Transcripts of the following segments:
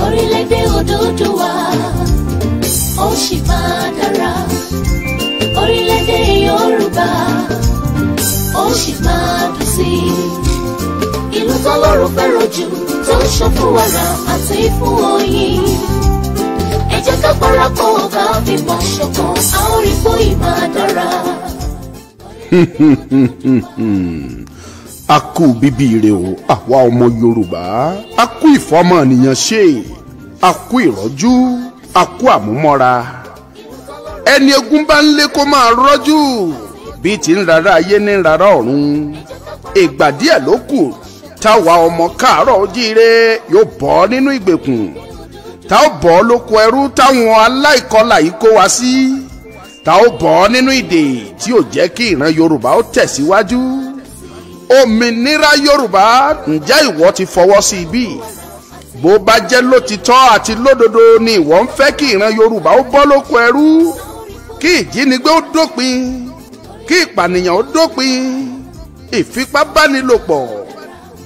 Orílẹ̀-èdè Odùduwà ó sì máa dára. Orílẹ̀-èdè Yorùbá ó sì máa dùn sí i. Ìlú tọ́lọ́run fẹ́ràn jù tó ń ṣàn fún wàrà àti fún oyin. Ẹ jẹ́ ká parapọ̀ ká fìmọ̀ ṣọ̀kan, a ó rí pé ìmọ̀ dára. A kú bíbí ire o, àwa ọmọ Yorùbá. A kú ìfọmọnìyàn ṣe, a kú ìrọ́jú, a kú àmúmọ́ra. Ẹni egun bá ń lé kó máa rọ́jú, bí ti ń rárá ayé ní rárá ọ̀run. Ìgbà díẹ̀ ló kù táwa ọmọ káàárọ̀ ojíire yóò bọ́ nínú ìgbèkùn, tá ó bọ́ lóko ẹrú táwọn aláìkọlà yìí kó wa sí, tá ó bọ́ nínú ìdè tí ò jẹ́ kí ìran Yorùbá ó tẹ̀síwájú. Òmìnira Yorùbá, ǹjẹ́ ìwọ ti fọwọ́ sí ibi? Bó bá jẹ́ lótìtọ́ àti lódodo ni ìwọ ń fẹ́ kí ìran Yorùbá ó bọ́ lóko ẹrú, kí ìjínigbé ó dópin, kí ìpànìyàn ó dópin, ìfipábánilòpọ̀,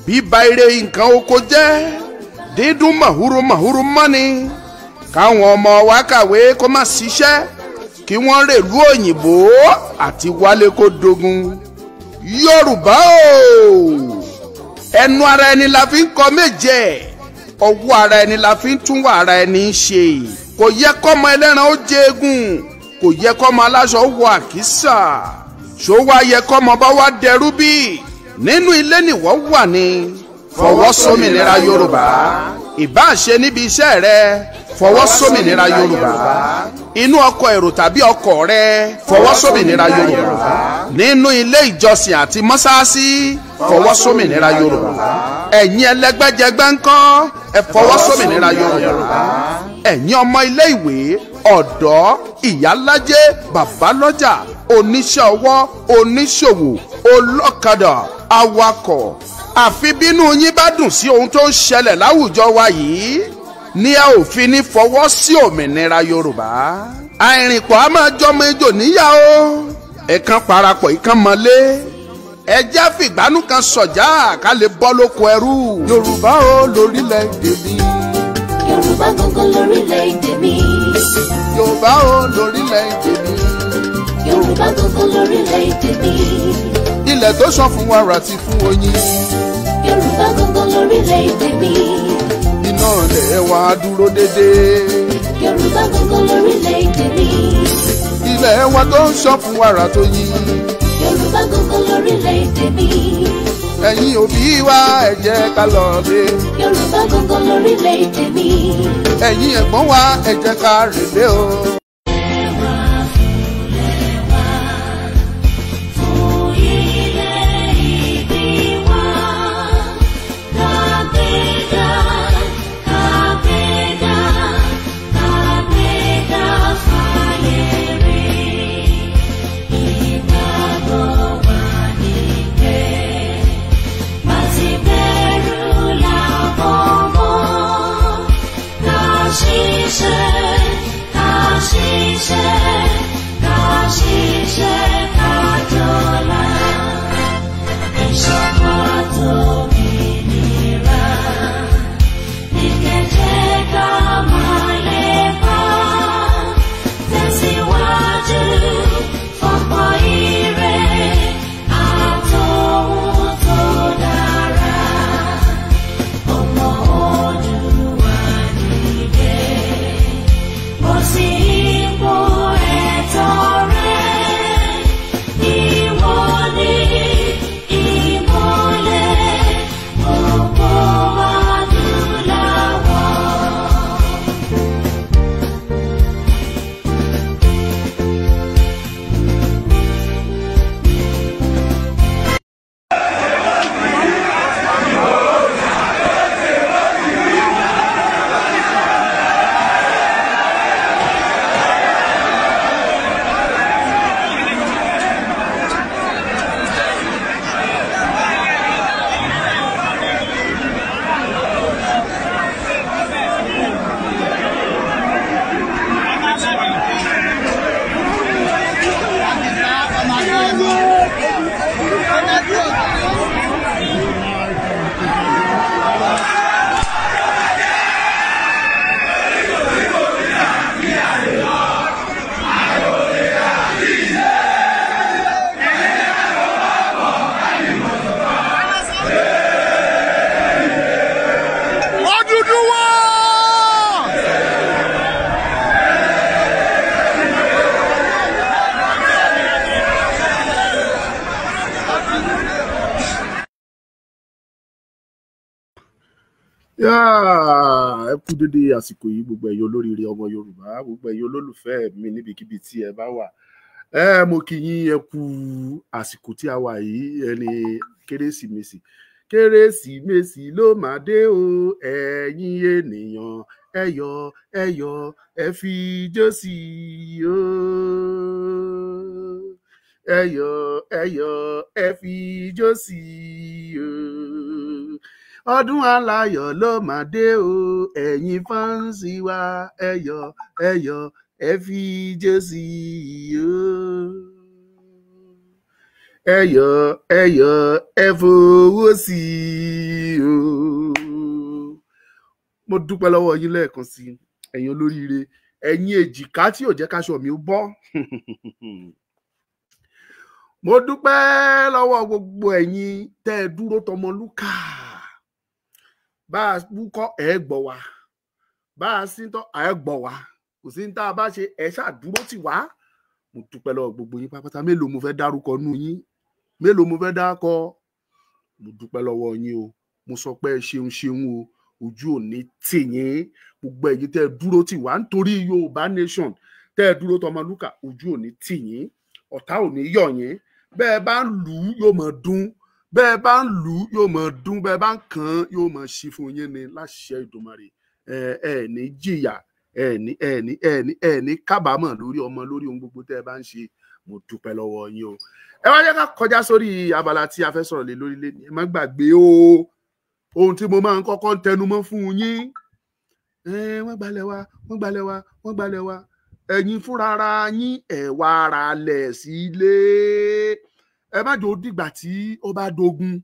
bíba ire nǹkan oko jẹ́, dídún màhúrú màhúrú mọ́ni, káwọn ọmọ wa kàwé kó má ṣiṣẹ́, kí wọ́n rèlú òyìnbó àti wálé kó dogun. Yorùbá o, ẹnu ara ẹni la fi ń kọ méje, ọwọ́ ara ẹni la fi ń tún wà ara ẹni ṣe. Kò yẹ kọ́mọ ẹlẹ́ran ó jẹ egun, kò yẹ kọ́mọ aláṣọ wọ àkísà, ṣó wá yẹ kọ́mọ bá wá dẹrú bí? Nínú ilé nìwọ wà ní. Fọwọ́ sómìnira Yorùbá, ìbá ṣe níbi iṣẹ́ rẹ, fọwọ́ sómìnira Yorùbá. Inú ọkọ̀ èrò tàbí ọkọ̀ rẹ, fọwọ́ sómìnira Yorùbá. Nínú ilé ìjọsìn àti mọ́sáàsì, fọwọ́ sómìnira Yorùbá. Ẹ̀yin ẹlẹ́gbẹ́jẹgbẹ́ ńkọ́, ẹ fọwọ́ sómìnira Yorùbá. Ẹ̀yin ọmọ ilé ìwé, ọ̀dọ́, ìyálájẹ́, bàbálọ́jà, oníṣẹ́ ọwọ́, oníṣòwò, olọ́kadà, awakọ̀, àfi bínú yín bá dùn sí ohun tó ń ṣẹlẹ̀ láwùjọ wa yìí ni a ò fi ní fọwọ́ sí òmìnira Yorùbá. Àìrìnpọ̀ a máa jọmọ ejò níyà o, ẹ̀kan parapọ̀ ìkan mọ́lé, ẹjẹ́ fìgbánú kan sọ̀já ká lè bọ́ lóko ẹrú. Yorùbá o lórílẹ̀-èdè mi. Yorùbá gangan lórílẹ̀-èdè mi. Yorùbá o lórílẹ̀-èdè mi. Yorùbá gangan lórílẹ̀-èdè mi. Ilẹ̀ tó ṣàn fún wàrà àti fún oyin. Yorùbá gangan lórílẹ̀-èdè mi. Iná ilẹ̀ wa dúró déédéé. Yorùbá gangan lórílẹ̀-èdè mi. Ilẹ̀ wa tó ń ṣàn fún wàrà tó yin. Yorùbá gangan lórílẹ̀-èdè mi. Ẹ̀yin òbí wa ẹ jẹ́ ká lọ lé. Yorùbá gangan lórílẹ̀-èdè mi. Ẹ̀yin ẹ̀gbọ́n wa ẹ jẹ́ ká rèlé o. She Ẹ kú dédé àsìkò yìí, gbogbo ẹ̀yin olóríire ọmọ Yorùbá, gbogbo ẹ̀yin olólùfẹ́ mi níbikíbi tí ẹ bá wà. Ẹ mo kí yín, ẹ kú àsìkò tí a wà yìí. Ẹni Kérésìmesì, Kérésìmesì ló máa dé o. Ẹ̀yin ènìyàn, ẹ yọ̀, ẹ yọ̀, ẹ fi ijó sí i o. Ẹ yọ̀, ẹ yọ̀, ẹ fi ijó sí i o. Ọdún aláyọ̀ ló máa dé o. Ẹ̀yin fans wa, ẹ yọ̀, ẹ yọ̀, ẹ fi ijó sí i o. Ẹ yọ̀, ẹ yọ̀, ẹ fowó sí i o. Mo dúpẹ́ lọ́wọ́ yín lẹ́ẹ̀kan sí i, ẹ̀yin olóríire, ẹ̀yin èjìká tí ò jẹ́ káṣọ mi ó bọ́. Mo dúpẹ́ lọ́wọ́ gbogbo ẹ̀yin tẹ́ ẹ dúró tọmọlúkà. Bá a wúkọ́, ẹ gbọ́ wa. Bá a síntọ́, ẹ gbọ́ wa. Kò sí ní tá a bá ṣe, ẹ ṣàdúró tì wá. Mo dúpẹ́ lọ́wọ́ gbogbo yín pátápátá. Mélòó mo fẹ́ dárúkọ nú yín? Mélòó mo fẹ́ dárúkọ? Mo dúpẹ́ lọ́wọ́ yín o. Mo sọ pé ẹ ṣeun ṣeun o. Ojú ò ní tì yín. Gbogbo ẹ̀yin tẹ́ ẹ dúró tì wá nítorí Yorùbá nation, tẹ́ ẹ dúró tọmọlúkà, ojú ò ní tì yín, ọ̀tá ò ní yọ̀ yín. Bẹ́ẹ̀ bá ń lù ú, yóò máa dún. Bẹ́ẹ̀ bá ń lù ú, yóò máa dún. Bẹ́ẹ̀ bá ń kàn án, yóò máa ṣí fún yín ni láṣẹ Ìdùmarè. Ẹ ẹ ní jìyà, ẹ ní ẹ ní ẹ ní ẹ ní kábàámọ̀ lórí ọmọ, lórí ohun gbogbo tẹ́ ẹ bá ń ṣe. Mo dúpẹ́ lọ́wọ́ yín o. Ẹ wá jẹ́ ká kọjá sórí abala tí a fẹ́ sọ̀rọ̀ lé lórí lé ní. Ẹ má gbàgbé o, ohun tí mo máa ń kọ́kọ́ tẹnumọ́ fún yín: wọ́n gbalẹ̀ wa, wọ́n gbalẹ̀ wa, wọ́n gbalẹ̀ wa. Ẹ̀yin fúnra ara yín, ẹ̀ wá ara lẹ̀ sílé. Ẹ má jò ó dìgbà tí ó bá dogun.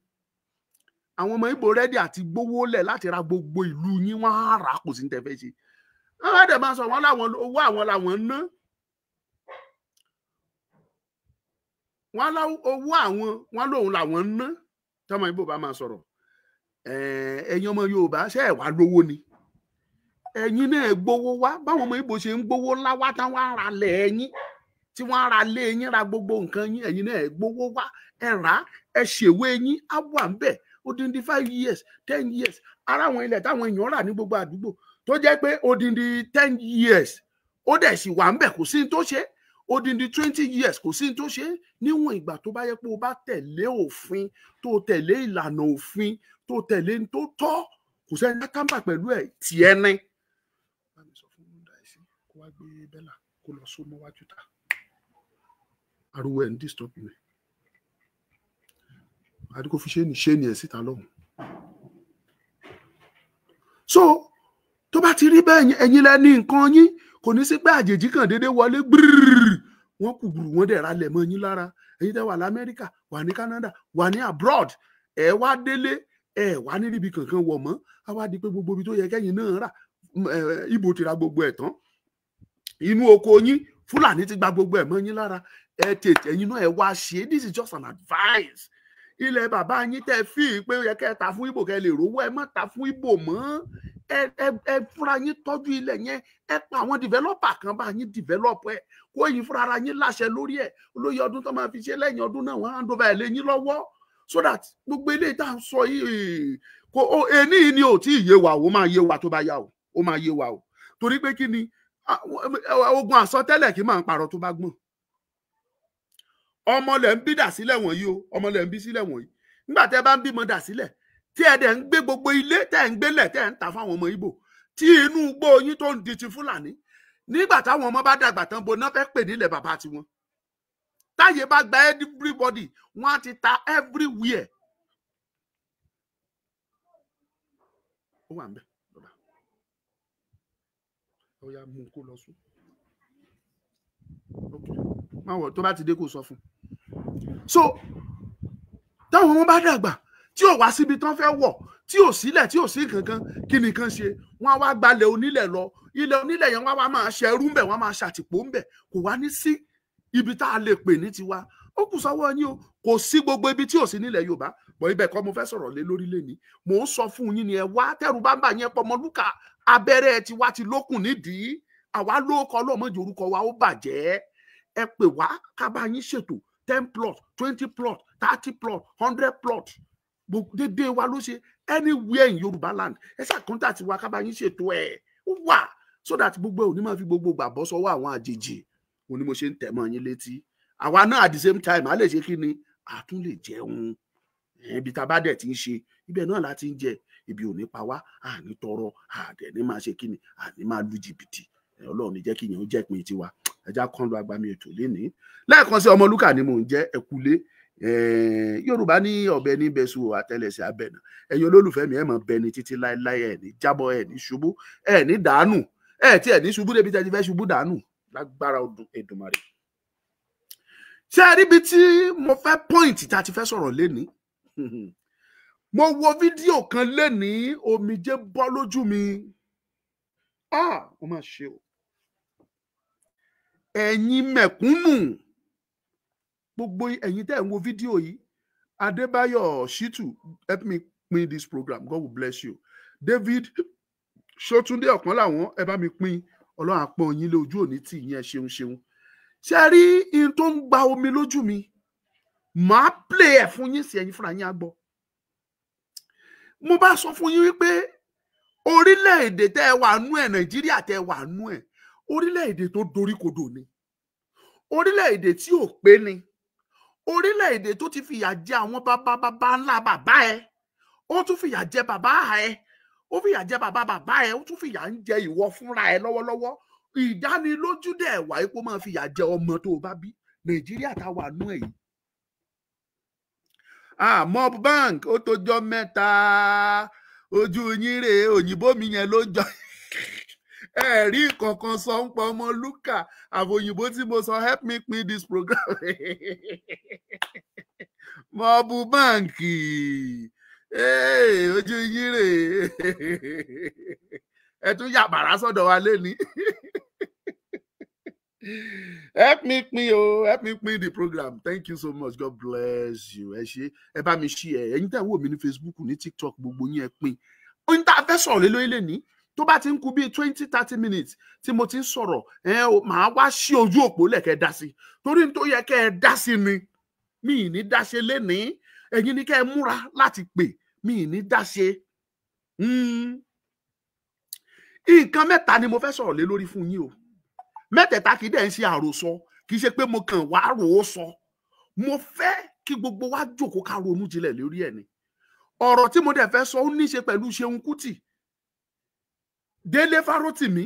Àwọn ọmọ Ìgbò ready àti gbówó lẹ̀ láti ra gbogbo ìlú yín. Wọ́n á rà á, kò sí ní tẹ́ fẹ́ ṣe. Wọ́n á dẹ̀ máa sọ wọ́n láwọn owó àwọn làwọn ń ná. Wọ́n lá owó àwọn, wọ́n lóun làwọn ń ná. Tọ́mọ Ìgbò bá máa sọ̀rọ̀, ẹ̀yin ọmọ Yorùbá, ṣé ẹ̀ wá lówó ni? Ẹ̀yin náà gbowó wá. Báwọn ọmọ Ìgbò ṣe ń gbowó ńlá wá táwọn ará lẹ̀ ẹ̀yin, tí wọ́n ara lé yín, ra gbogbo nǹkan yín, ẹ̀yin náà gbowó wá, ẹ rà á, ẹ ṣèwé yín, á wà ń bẹ̀ odindi 5 years, 10 years. Ara àwọn ilẹ̀ táwọn èèyàn rà ní gbogbo àdúgbò tó jẹ́ pé odindi 10 years, ó dẹ̀ sì wà ń bẹ̀, kò sí ní tó ṣe. Odindi 20 years, kò sí ní tó ṣe. Níwọ̀n ìgbà tó bá yẹ pé o bá tẹ̀lé òfin, tó tẹ̀lé ìlànà òfin, tó tẹ̀lé ní tó tọ́, kò sẹ́ni tó tàǹbà pẹ̀lú ẹ̀ tiẹ̀ ní. Bá mi sọ fún Daisy kó wá gbé Bella kó lọ só mọ́wájú ta. Ariwo ẹ̀ ń disturb mi. Àdúgbò fi ṣéènì ṣéènì ẹ̀ síta lọ́hùn. So tó bá ti rí bẹ́ẹ̀, ẹ̀yin lẹ ní nǹkan yín. Kò ní sí pé àjèjì kan déédéé wọlé gbúrúrú, wọ́n kù gbùrù, wọ́n dẹ̀ ralẹ̀ mọ́ yín lára. Ẹ̀yin tẹ́ wà lamẹ́ríkà, wà ní Canada, wà ní abroad, ẹ̀ wá délé, ẹ̀ wá níbi kankan wọ̀ mọ́. Á wá di pé gbogbo ibi tó yẹ kẹ́yìn náà rà, Ìgbò ti ra gbogbo ẹ̀ tán. Inú oko yín, Fúlàní ti gba gbogbo ẹ̀ mọ́ yín lára. Ẹ tètè, ẹ̀yin náà, ẹ wá ṣe. This is just an advice. Ilẹ̀ bàbá yín tẹ́ fi pé ó yẹ kẹ́ ẹ ta fún Ìgbò kẹ́ ẹ lè rówó, ẹ má ta fún Ìgbò mọ́. Ẹ fúnra yín tọ́jú ilẹ̀ yẹn. Ẹ pa àwọn developer kan bá yín develop ẹ, kó yín fúnra ara yín láṣẹ lórí ẹ. Olóyè ọdún tó máa fi ṣe, lẹ́yìn ọdún náà, wọ́n hand over ẹ̀ lé yín lọ́wọ́, so that gbogbo eléyìí tá à ń sọ yìí kò ó ení ni ò tí ì yé wa. Ó máa yé wa tó bá yá o, ó máa yé wa o. Torí pé kí ni? Ogun àsọtẹ́lẹ̀ kì í máa ń parọ́ tó bá gbọ́n. Ọmọ lẹ̀ ń bí dà sílẹ̀ wọ̀nyí o, ọmọ lẹ̀ ń bí sílẹ̀ wọ̀nyí. Nígbà tẹ́ bá ń bímọ dà sílẹ̀, tí ẹ dẹ̀ ń gbé gbogbo ilé tẹ́ ń gbélẹ̀, tẹ́ ń ta fáwọn ọmọ Ìgbò, tí inú igbó yín tó ń di ti Fúlàní, nígbà táwọn ọmọ bá dàgbà tán, bo náà fẹ́ pè nílẹ̀ bàbá tiwọn? Táyé bá gba everybody, wọ́n á ti ta everywhere. Ó wà ń bẹ̀ bàbá, ó yá, mú un kó lọ sùn. Má wọ̀, tó bá ti dé, kó sọ fún un. So táwọn ọmọ bá dàgbà, tí ò wá síbi tán fẹ́ wọ̀, tí ò sílẹ̀, tí ò sí kankan, kí nìkan ṣe? Wọ́n á wá gbalẹ̀ onílẹ̀ lọ. Ilẹ̀ onílẹ̀ yẹn, wọ́n á wá máa ṣẹrú ńbẹ̀, wọ́n á máa ṣàtìpó ńbẹ̀. Kò wá ní sí ibi tá a lè pè ní tiwa. Ó kù sọ́wọ́ yín o. Kò sí gbogbo ibi tí ò sí nílẹ̀ Yorùbá bọ̀. Ibẹ̀ kọ́ mo fẹ́ sọ̀rọ̀ lé lórí lẹ́ni. Mò ń sọ fún yín ni, ẹ wá tẹ́rù bá ń bà yẹn pọmọlúkà. Abẹ́rẹ́ tiwa ti lókùn nídìí. Àwa lóko ọlọ́mọdé, orúkọ wa ó bàjẹ́. Ẹ pè wá ká bá yín ṣètò 10 plot, 20 plot, 30 plot, 100 plot, dédé wa ló ṣe. Anywhere in Yorùbá land, ẹ ṣáà contact wa, ká bá yín ṣètò ẹ̀. Ó wà so that gbogbo ẹ̀ ò ní máa fi gbogbo gbà bọ́ sọ́wọ́ àwọn àjèjì. Òun ni mo ṣe ń tẹ̀ mọ́ yín létí. Àwa náà, at the same time, a lè ṣe kí ni, a tún lè jẹun. Ibi tá a bá dẹ̀ ti ń ṣe, ibẹ̀ náà la ti ń jẹ. Ibi ò ní pa wá, àní tọrọ, àdẹ̀ ní máa ṣe kí ni, àní máa lu jìbìtì. Ọlọ́run ní jẹ́ kí ìyẹn ó jẹ́ ìpín tiwa. Ẹja kan lu agbami ètò lénìí. Lẹ́ẹ̀kan sí, Ọmọlúkà ni mò ń jẹ́. Ẹ̀kúlé. Yorùbá ní ọ̀bẹ ní bẹ́sù, àtẹlẹsẹ̀ abẹnà. Ẹ̀yin olólùfẹ́ mi, ẹ̀ mọ̀ bẹni títí láéláé. Ẹ̀ ní jábọ́, ẹ̀ ní ṣubú, ẹ̀ ní dànù, ẹ̀ tí ẹ̀ ní ṣubú débi tẹ́ ti fẹ́ ṣubú dànù, lágbára Èdùmàrè. Ṣé ẹ ríbi tí mo fẹ́ point tá a ti fẹ́ sọ̀rọ̀ lénìí? Mo wo fídíò kan lénìí, omijé bọ́ lójú mi. Ah, ó mà ṣe o. Ẹ̀yin mẹ̀kúnnù, gbogbo ẹ̀yin tẹ́ ń wo fídíò yìí, Adébáyọ̀ Shitu, help me pín this program, God will bless you. David Ṣótúndé ọ̀kan làwọn, ẹ bá mi pín, Ọlọ́run àpọ̀n yín lé, ojú òní tì yín. Ẹ ṣeun ṣeun. Ṣé ẹ rí in tó ń gba omi lójú mi? Màá play ẹ̀ fún yín sí, ẹ̀yin fúnra yín á gbọ́. Mo bá sọ fún yín wípé orílẹ̀-èdè tẹ́ ẹ wà nú ẹ̀, Nàìjíríà tẹ́ ẹ wà nú ẹ̀, orílẹ̀-èdè tó doríkodò ni, orílẹ̀-èdè tí ò pé ni, orílẹ̀-èdè tó ti fìyà jẹ àwọn bàbá bàbá ńlá bàbá ẹ, ó tún fìyà jẹ bàbá ẹ, ó fìyà jẹ bàbá bàbá ẹ, ó tún fìyà ń jẹ ìwọ fúnra ẹ lọ́wọ́lọ́wọ́. Ìdánilójú dẹ̀ wà pé ó máa fìyà jẹ ọmọ tó o bá bí. Nàìjíríà tá a wà nú ẹ̀ yìí. Ah, Mob Bank, ó tójọ́ mẹ́ta. Ojú yín rèé, òyìnbó mi yẹn ló jọ ẹ rí kankan sọ ń pa ọmọ lúkà àbòyìnbó tí mo sọ. Help me pin this program. Mob Bank, ojú yín rèé, ẹ tún yàbàrá sọ́dọ̀ wa lẹ́ni. Help me pin o, help me pin the program. Thank you so much, God bless you. Ẹ ṣé, ẹ bá mi ṣí ẹ. Ẹ̀yin tẹ́ ń wò mí ní Facebook, ní TikTok, gbogbo yín, ẹ pín. Ohun tá a fẹ́ sọ̀rọ̀ lé lórí lẹ́ni, tó bá ti ń kù bíi 20-30 minutes tí mo ti ń sọ̀rọ̀ ẹ, màá wá sí ojú òpó lẹ̀kẹ́ dá sí, torí tó yẹ kẹ́ ẹ dá sí ni. Mi ì ní dá ṣe lénìí, ẹ̀yin ni kẹ́ ẹ múra láti pè. Mi ì ní dá ṣe. Nǹkan mẹ́ta ni mo fẹ́ sọ̀rọ̀ lé lórí fún yín o. Mẹ́tẹ̀ẹ̀ta kì í dẹ̀ ń ṣe àròsọ, kì í ṣe pé mo kàn wá rò ó sọ. Mo fẹ́ kí gbogbo wa jókòó ká ronú jinlẹ̀ lórí ẹ̀ ni. Ọ̀rọ̀ tí mo dẹ̀ fẹ́ sọ, ó ní í ṣe pẹ̀lú Ṣeun Kútì, Délé Fárótìmí,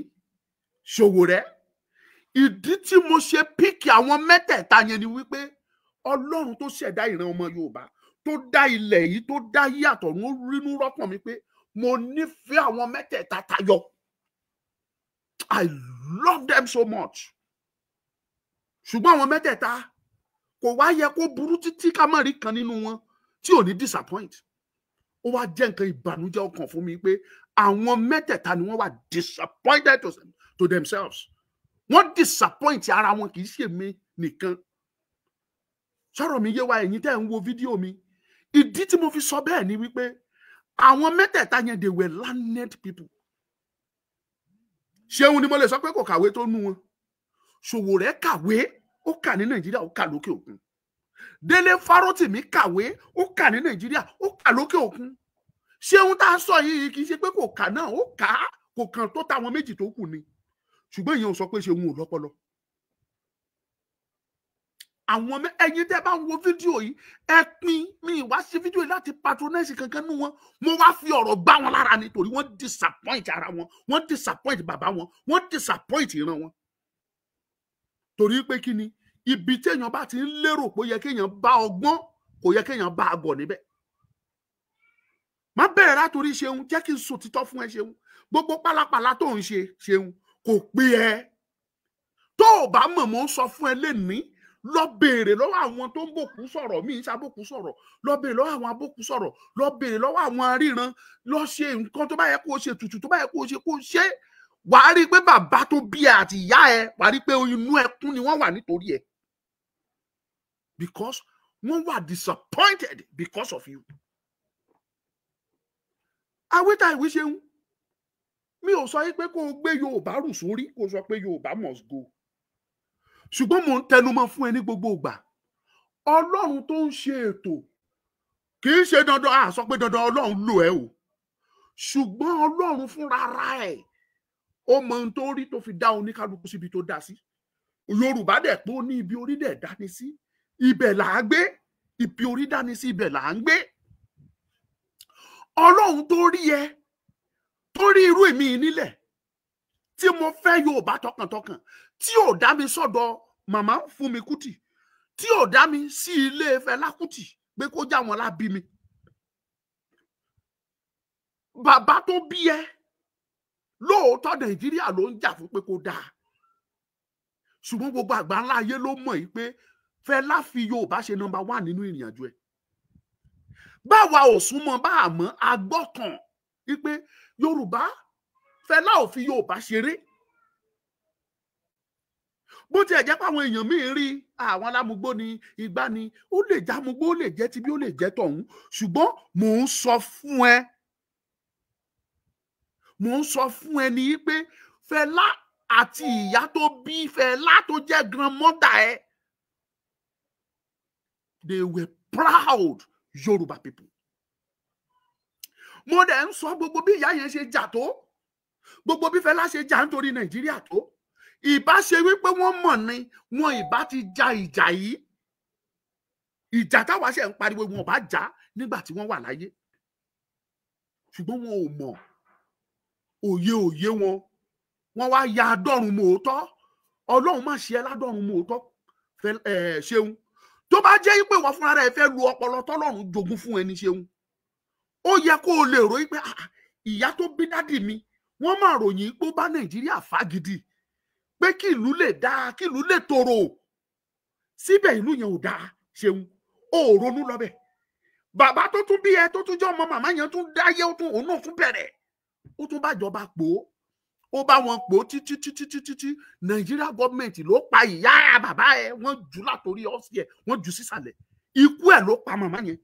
Ṣòwòrẹ́. Ìdí tí mo ṣe pick àwọn mẹ́tẹ̀ẹ̀ta yẹn ni wípé Ọlọ́run tó ṣẹ̀dá ìran ọmọ Yorùbá, tó dá ilẹ̀ yìí, tó dá yí àtọ̀run, ó rínú rọ́kàn mi pé mo nífẹ̀ẹ́ àwọn mẹ́tẹ̀ẹ̀ta tayọ. I love them so much. Ṣùgbọ́n àwọn mẹ́tẹ̀ẹ̀ta, kò wá yẹ kó burú títí ká má rí kan nínú wọn tí ò ní disappoint. Ó wá jẹ́ nǹkan ìbànújẹ́ ọkàn fún mi pé àwọn mẹ́tẹ̀ẹ̀ta ni wọ́n wà disappointed to themselves. Wọ́n disappoint ara wọn, kì í ṣe mi nìkan. Sọ̀rọ̀ mi yé wa, ẹ̀yin tẹ́ ń wo fídíò mi? Ìdí tí mo fi sọ bẹ́ẹ̀ ni wípé àwọn mẹ́tẹ̀ẹ̀ta yẹn, they were learned people. Ṣéun ni mo lè sọ pé kò kàwé tó nú wọn. Ṣòwòrẹ́ kàwé, ó kà ní Nàìjíríà, ó kà lókè òkun. Délé Fárótìmí kàwé, ó kà ní Nàìjíríà, ó kà lókè òkun. Ṣéun tá a sọ yìí, kì í ṣe pé kò kà náà, ó kà á, kò kàn tó táwọn méjì tó kù ni. Ṣùgbọ́n ìyẹn ò sọ pé ṣéun ò lọ́pọlọ. Àwọn ẹ̀yin tẹ́ bá ń wo fídíò yìí, ẹ pín. Mi wá sí fídíò yìí láti patronize kankan nú wọn. Mo wá fi ọ̀rọ̀ gbá wọn lára nítorí wọ́n disappoint ara wọn, wọ́n disappoint bàbá wọn, wọ́n disappoint ìran wọn. Torí pé kí ni, ibi téèyàn bá ti ń lérò pé ó yẹ kéèyàn bá ọgbọ́n, kò yẹ kéèyàn bá àgọ̀ níbẹ̀. Má bẹ̀rẹ̀ látòrí Ṣeun. Jẹ́ kí n sọ títọ́ fún ẹ, Ṣeun. Gbogbo pálapàla tó ń ṣe, Ṣeun, kò pé ẹ. Tó o bá mọ̀, mọ́ ń sọ fún ẹ lénìí, lọ béèrè lọ́wọ́ àwọn tó ń bòkú sọ̀rọ̀. Mí ń ṣàbòkú sọ̀rọ̀. Lọ béèrè lọ́wọ́ àwọn abókú sọ̀rọ̀, lọ béèrè lọ́wọ́ àwọn aríran. Lọ ṣe nǹkan tó bá yẹ kó o ṣe, tutù tó bá yẹ kó o ṣe, kó o ṣe. Wàá rí i pé bàbá tó bí ẹ àti ìyá ẹ, wàá rí i pé inú ẹkún ni wọ́n wà nítorí ẹ, because wọ́n wà disappointed because of you. Awítà ìwí, ṣeun, mi ò sọ pé kó o gbé Yorùbá rù sórí, kó o sọ pé Yorùbá must go, ṣùgbọ́n mò ń tẹnumọ́ fún ẹ ní gbogbo ìgbà, Ọlọ́run tó ń ṣe ètò Kì í ṣe dandan, a sọ pé dandan Ọlọ́run lò ẹ́ o, ṣùgbọ́n Ọlọ́run fúnra ra ẹ̀ ó mọ ohun tó rí tó fi dá oníkálukú síbi tó dá sí. Yorùbá dẹ̀ pé ó ní ibi orí dẹ̀ dání sí, ibẹ̀ là á gbé. Ibi orí dání sí, ibẹ̀ là á ń gbé. Ọlọ́run tó rí ẹ, tó rí irú èmi nílẹ̀ tí mo fẹ́ Yorùbá tọkàntọkàn, tí ò dá mi sọ́dọ̀ màmá Fúnmi Kútì, tí ò dá mi sí ilé Fẹlá Kútì pé kó já wọn lábí mi. Bàbá tó bí ẹ lóòótọ́ Nàìjíríà ló ń jà fún pé kó dáa, ṣùgbọ́n gbogbo àgbà ńlá ayé ló mọ̀ yìí pé Fẹlá fi Yorùbá ṣe number one nínú ìrìn àjò ẹ̀. Báwa ò súnmọ́ bá a mọ̀ agbọ́kàn wípé Yorùbá, Fẹlá ò fi Yorùbá ṣeré. Bó tiẹ̀ jẹ́ pé àwọn èèyàn míì rí àwọn alámugbó ni igbá ni, ó lè jámugbó, ó lè jẹ́ tibí, ó lè jẹ́ tọ̀hún, ṣùgbọ́n mò ń sọ fún ẹ, mò ń sọ fún ẹ ní pé Fẹlá àti ìyá tó bí Fẹlá tó jẹ́ grandmother ẹ, they were proud Yorùbá people. Mo dẹ̀ ń sọ gbogbo bí ìyá yẹn ṣe jà tó, gbogbo bí Fẹlá ṣe jà nítorí Nàìjíríà tó, ìbá ṣe wípé wọ́n mọ̀ ni wọn ìbá ti ja ìjà yìí. Ìjà táwa ṣe ń pariwo wọn ò bá jà nígbà tí wọ́n wà láyé, ṣùgbọ́n wọn ò mọ̀, òye òye wọn, wọ́n wá ya adọ́run mòótọ́. Ọlọ́run má ṣe ẹ́ ládọ́run mòótọ́ ṣeun. Tó bá jẹ́ pé wọ́n fúnra rẹ̀ fẹ́ lu ọpọlọ tọ́lọ́run jogún fún ẹni ṣeun, ó yẹ kó o lè ròyìn pé ìyá tó bí dádì mi, wọ́n máa ròyìn pé ó bá Nàìjíríà fagidi, pé kí ìlú lè dáa, kí ìlú lè tòrò. Síbẹ̀ ìlú yẹn ò dáa ṣeun, ó ronú lọ́bẹ̀. Bàbá tó tún bí ẹ tó tún jẹ́ ọmọ màmá yẹn tún dáyé, ó tún òun náà tún bẹ̀rẹ̀, ó tún bá jọba pò ó, ó bá wọn pò ó títí títí títí tí Nàìjíríà gọọmẹǹtì ló pa ìyá bàbá ẹ, wọ́n jù látòrí ọ́fíìsì ẹ, wọ́n jù sísàlẹ̀, ikú ẹ ló pa màmá yẹn.